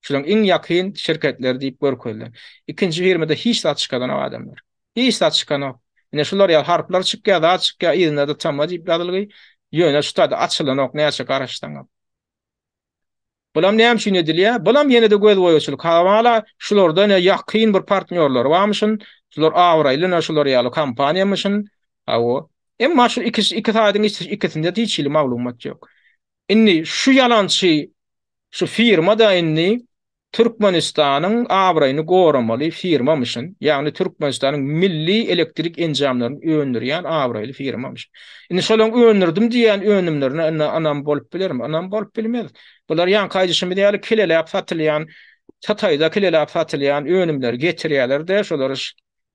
Şularyň iň ýakyn şirketleri diýip görkezilen. Ikinji firmada hiç zat çykadanok adamlar. Hiç zat çykanok. Ine şular ýaly harplar çykýar, zat çykýar, yzynda-da tama diýip ýazylgy. Ýöne şu taýda açylanok näçe garaşsaňam. Bulam näme üçin edilýär? Bulam ýene-de gözboýagçylyk. Hamala şularda ine ýakyn bir partnýorlary barmyşyn, şular abraýly ine şular ýaly kompaniýamyşyn. Hawa. Emma şu iki iki saýdyň ikisinde-de hiç hili maglumat ýok. Indi şu ýalançy şu firma-da indi Türkmenistanyň abraýyny goramaly firmamyşyn, ýagny Türkmenistanyň milli elektrik enjamlaryny öndürýän abraýly firmamyş. Indi şolaň öndürdim diýýän önümlerine indi ynam bolup bilermi? Ynam bolup bilmez. Bular ýaňky aýdyşymyz ýaly kileläp satylýan, Hytaýda kileläp satylýan önümleri getirýärler-de, şolary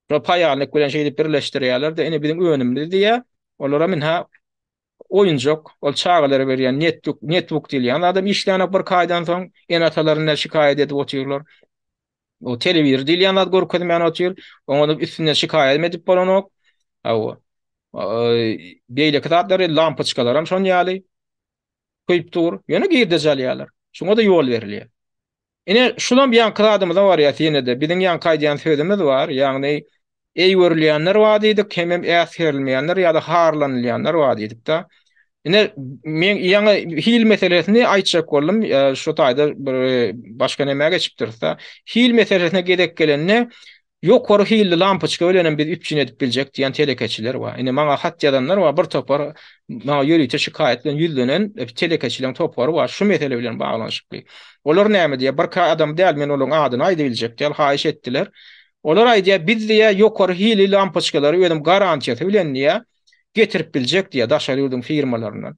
şo paýalnik bilen şeýdip birleşdirýärler-de, ine biziň önümimiz diýýär. Olaram ynha Oýunjak, ol çagalara berýän netbuk, netbuk diýilýän zadam işlänok birki aýdan soň, ene-atalaryndan şikaýat edip otyrlar. O telewizor diýilýän zat görkezmän otyr, oňa da üstünden şikaýat edip bolanok. Hawa. Beýleki zatlary, lampoçkalaram şon ýaly köýüp dur. Ýöne girdeji alýarlar. Şuňa-da ýol berilýär. Ine, şulam ýaňky zadymyza barýas ýene-de. Biziň ýaňky aýdýan sözümiz bar, ýagny eý görülýänler bar diýdik, hemem äsgerilmeýänler ýa-da harlanylýanlar bar diýdik-de. Ine, men ýaňy hil meselesini aýtjak boldum, şu taýda bir başga nämä geçipdiris-de. Hil meselesine gezek gelende, Ýokary hilli lampoçka bilenem biz üpjün edip biljek diýen telekeçiler bar. Indi maňa hat ýazanlar bar, bir topar maňa ýörite şikaýat bilen ýüzlenen telekeçileriň topary bar şu mesele bilen baglanyşykly. Olar näme diýýär, birki adam däl, men olaryň adyny aýdybiljek däl, haýyş etdiler. Olar aýdýar, biz diýýär, ýokary hili lampoçkalary özüm garantiýasy bilen diýýär, getirip biljek diýýär daşary ýurduň firmalaryndan.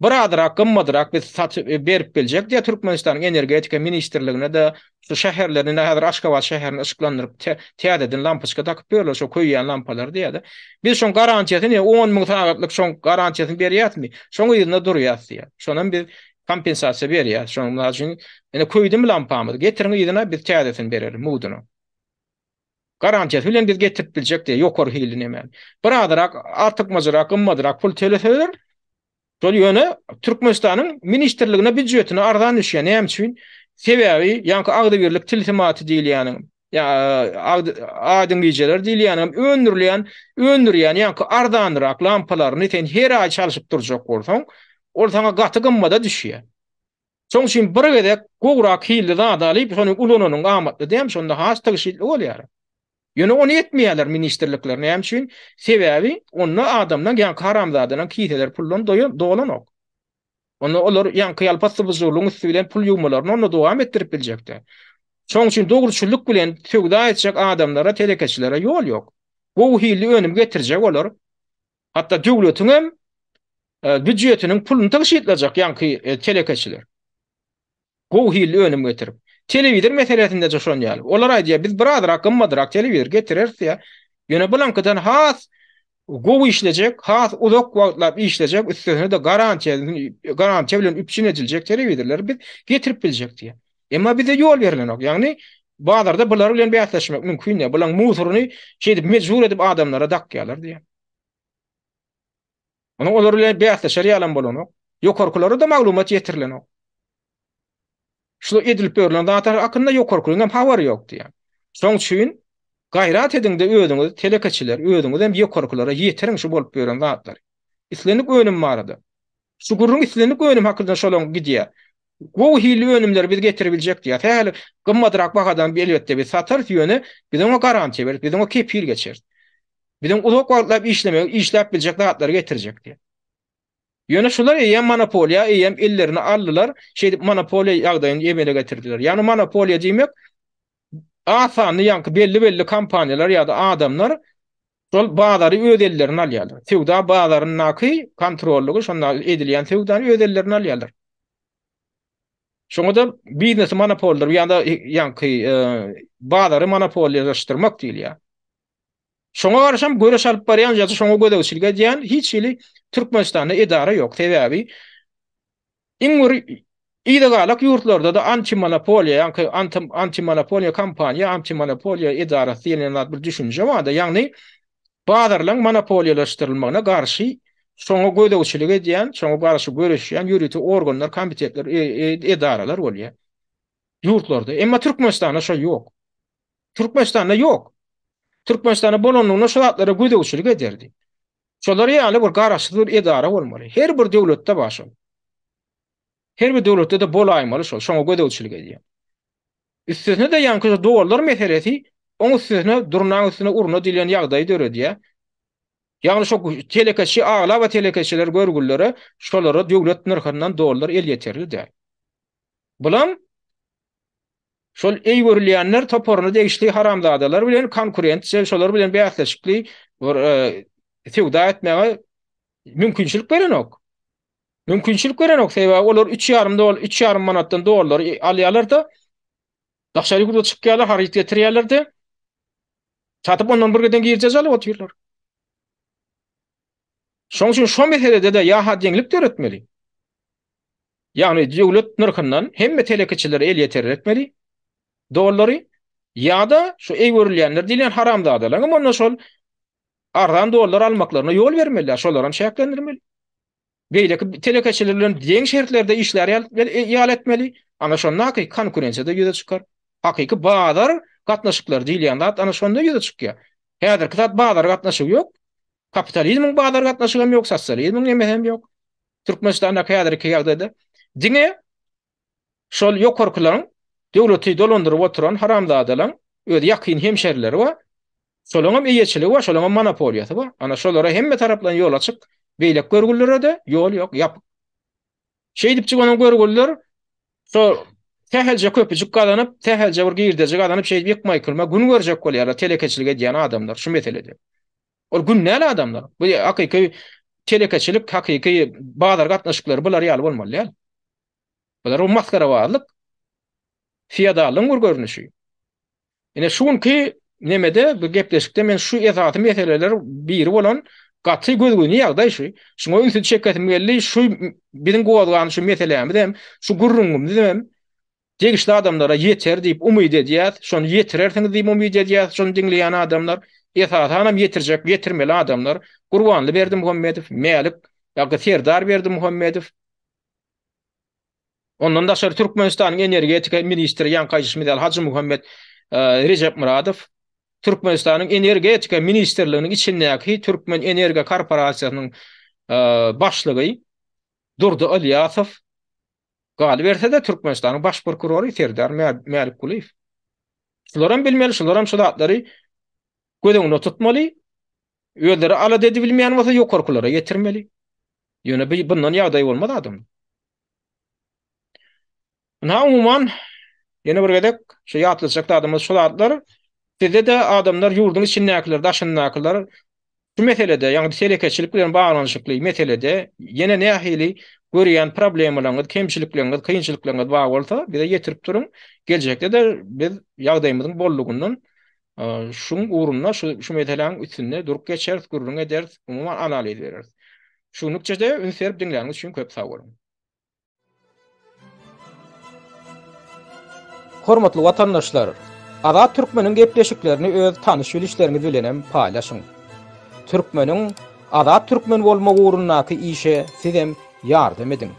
Birazrak gymmadrak biz satyp berip biljek diýýär Türkmenistanyň Energetika ministrligine-de şu şäherlerini ine häzir Aşgabat şäherini yşyklandyryp täzeden lampoçka dakyp ýörler şo köýýän lampalary diýýär-de. Biz şoň garantiýasyny 10 müň sagatlyk şoň garantiýasyny berýäsmi? Şoň yzynda durýas diýýär. Şonam biz kompensasiýa berýäs. Şonuň mysal üçin ine köýdümi lampamyz getiriň yzyna biz täzesini bereris mugduna. Garantiýasy bilen biz getirip biljek diýýär ýokary hilli nemäni. Birazrak artykmajyrak gymmadrak pul töleseler Şol ýöne Türkmenistanyň ministrligine býujetine arzan düşýär. Näme üçin? Sebäbi ýaňky agzybirlik tilsimaty diýilýäniň, ýa aýdyň gijeler diýilýäniň öndürilýän, öndürýän ýaňky arzanrak lampalaryny sen her aý çalşyp durjak bolsaň, ol saňa gaty gymmada düşýär. Şoň üçin bir gezek gowrak hilli zady alyp, şony ulananyň amatly dämi, şonda has tygşytly bolýar. Ýöne ony etmeýärler ministrlikler. Näme üçin? Sebäbi onda adamlaň ýaňky haramzadalaň kiseleri puldan dolanok. Onda olar ýaňky ýalpa sybyjylygyň üsti bilen pul ýuwmalaryny onda dowam etdirip biljekdä. Şoň üçin dogruçyllyk bilen söwda etjek adamlara, telekeçilere ýol ýok. Gowy hilli önüm getirjek olar. Hatda döwletiň hem býujetiniň puluny tygşytlajak ýaňky telekeçiler. Gowy hilli önüm getirip. Telewizor meselesinde-de şon ýaly. Olar aýdýar, biz birazrak gymmadrak telewizor getireris diýýär. Ýöne bulaňkydan has gowy işlejek, has uzak wagtlap işlejek, üstesine-de garantiýa garantiýa bilen üpjün ediljek telewizorlary biz getirip biljek diýýär. Emma bize ýol berlenok. Ýagny bazarda bular bilen bäsleşmek mümkin däl. Bulaň musuryny şeýdip mejbur edip adamlara dakýarlar diýýär. Onuň olar bilen bäsleşer ýalam bolanok. Ýokarkylara-da maglumat ýetirilenok. Şu edilip berlen zatlar hakynda ýokarkylaryň hem habary ýok diýýär. Şoň üçin gaýrat ediň-de özüňiz telekeçiler, özüňiz hem ýokarkylara ýetiriň şu bolup ýören zatlary. Islendik önüm barada. Şu gürrüň islendik önüm hakynda şolaň gidýär. Gowy hilli önümleri biz getiribiljek diýýär. Sähel gymmadrak bahadan elbetde biz satarys, ýöne biz oňa garantiýa bereris, biz oňa kepil geçeris. Biziň uzak wagtlap işlemegi, işläp biljek zatlary getirjek diýýär. Ýöne şular eýýäm monopoliýa eýýäm ellerine aldylar, şeýdip monopoliýa ýagdaýyny emele getirdiler. Ýagny monopoliýa diýmek az sanly ýaňky belli-belli kompaniýalar ýa-da adamlar şol bazary öz ellerine alýarlar. Söwda bazaryndaky kontrollygy, şonda edilýän söwdany öz ellerine alýarlar. Şoňa-da biznesi monopoldyr ýa-da ýaňky bazary monopoliýalaşdyrmak diýilýär. Şoňa garşam göreş alyp barýan ýa-da şoňa gözegçilik edýän hiç hili Türkmenistanda edara ýok. Sebäbi iň bir yzagalak ýurtlarda-da antimonopoliýa, ýaňky antimonopoliýa kompaniýa, antimonopoliýa edarasy diýlen zat bir düşünje bar-da, ýagny bazarlaryň monopoliýalaşdyrylmagyna garşy şoňa gözegçilik edýän, şoňa garşy göreşýän ýörite organlar, komitetler, edaralar bolýar ýurtlarda. Emma Türkmenistanda şo ýok. Türkmenistanda ýok. Türkmenistanda bolanlygynda şu zatlara gözegçilik ederdi. Şolar ýaly bir garaşsyz bir edara bolmaly. Her bir döwletde bar şol. Her bir döwletde-de bolaýmaly şol, şoňa gözegçilik edýän. Üstesine-de ýaňky şu dollar meselesi oň üstesine durnaň üstüne urna diýlen ýagdaýy döredýär. Ýagny şo telekeçi aglaba telekeçiler görgüllere şolara döwlet nyrhyndan dollar elýeterli däl. Bulam şol eý görülýänler toparyna degişli haramzadalar bilen konkurentçe şolar bilen bäsleşikli bir söwda etmäge mümkinçilik berenok. Mümkinçilik berenok sebäbi olar üç ýarym dol üç ýarym manatdan dollar alýarlar-da daşary ýurda çykýarlar haryt getirýärler-de satyp ondan bir giden girdeji alyp otyrlar. Şonuň üçin şo meselede-de ýa-ha deňlik döretmeli. Ýagny döwlet nyrhyndan hemme telekeçilere elýeterli etmeli dollary ýa-da şu eý görülýänler diýilýän haramzadalaryň hem onda şol arzan dollar almaklaryna ýol bermeli, şolaram çäklendirmeli. Beýleki telekeçiler bilen deň şertlerde işlär ýaly etmeli. Ana şonda hakyky konkurensiýa-da ýüze çykar. Hakyky bazar gatnaşyklary diýilýän zat ana şonda ýüze çykýar. Häzirki zat bazar gatnaşygy ýok. Kapitalizmiň bazar gatnaşygy hem ýok, sosializmiň nemesi hem ýok. Türkmenistandaky häzirki ýagdaýda diňe şol ýokarkylaryň döwleti dolandyryp oturan haramzadalaryň öz ýakyn hemşerileri bar. Şolaryň hem eýeçiligi bar, şolaryň hem monopoliýasy bar. Ana şolara hemme taraplaýyn ýol açyk, beýleki görgüllere-de ýol ýok, ýapyk. Şeýdipjik onuň görgüliler şo sähelje köpüjik gazanyp, sähelje bir girdeji gazanyp şeýdip ýykma-ýykylma gün görjek bolýarlar telekeçilik edýän adamlar şu meselede. Ol gün däl adamlar. Bu hakyky telekeçilik, hakyky bazar gatnaşyklary bular ýaly bolmaly däl. Bular bu masgarabazlyk. Feodallygyň bir görnüşi. Ine şu günki nemede bu gepleşikde men şu esasy meseleler biri bolan gaty gözgyny ýagdaý şu. Şuňa ünsi çekesim geldi. Şu biziň gozgan şu meselämiz hem, şu gürrüňimiz hem degişli adamlara ýeter diýip umyt edýäs. Şony ýetirersiňiz diýip umyt edýäs, şony diňleýän adamlar. Esasanam ýetirjek, ýetirmeli adamlar Gurbanly Berdimuhamedow, Mälik, ýa-da Serdar Berdimuhamedow. Ondan daşary Türkmenistanyň energetika ministri ýaňky aýdyşymyz ýaly Hajymuhammet Rejepmyradow, Türkmenistanyň energetika ministrliginiň içindäki Türkmen energiýa korporasiýasynyň başlygy Durdy Ylýasow, galyberse-de Türkmenistanyň baş prokurory Serdar Mälikgulyýew. Şularam bilmeli, şularam şu zatlary göz öňünde tutmaly. Özleri alada edibilmeýän bolsa ýokarkylara ýetirmeli. Ýöne bundan ýagdaý bolmaz adam. Ynha umuman ýene bir gezek şu ýatlatjak zadymyz şu zatlar. Sizde-de adamlar ýurduň içindäkiler, daşyndakylar şu meselede, ýagny telekeçilik bilen baglanyşykly meselede ýene nähili görýän problemalaryňyz, kemçilikleriňiz, kynçylyklaryňyz bar bolsa, bize ýetirip duruň. Geljekde-de biz ýagdaýymyzyň bollugyndan şuň ugrunda, şu şu meseläniň üstünde durup geçeris, gürrüň ederis, umuman analiz bereris. Şunlukça-da üns berip diňläniňiz üçin köp sag boluň. Hormatly watandaşlar! Azat Türkmeniň gepleşiklerini öz tanyş-bilişleriňiz bilenem paýlaşyň. Türkmeniň azat türkmen bolmagy ugrundaky işe sizem ýardam ediň.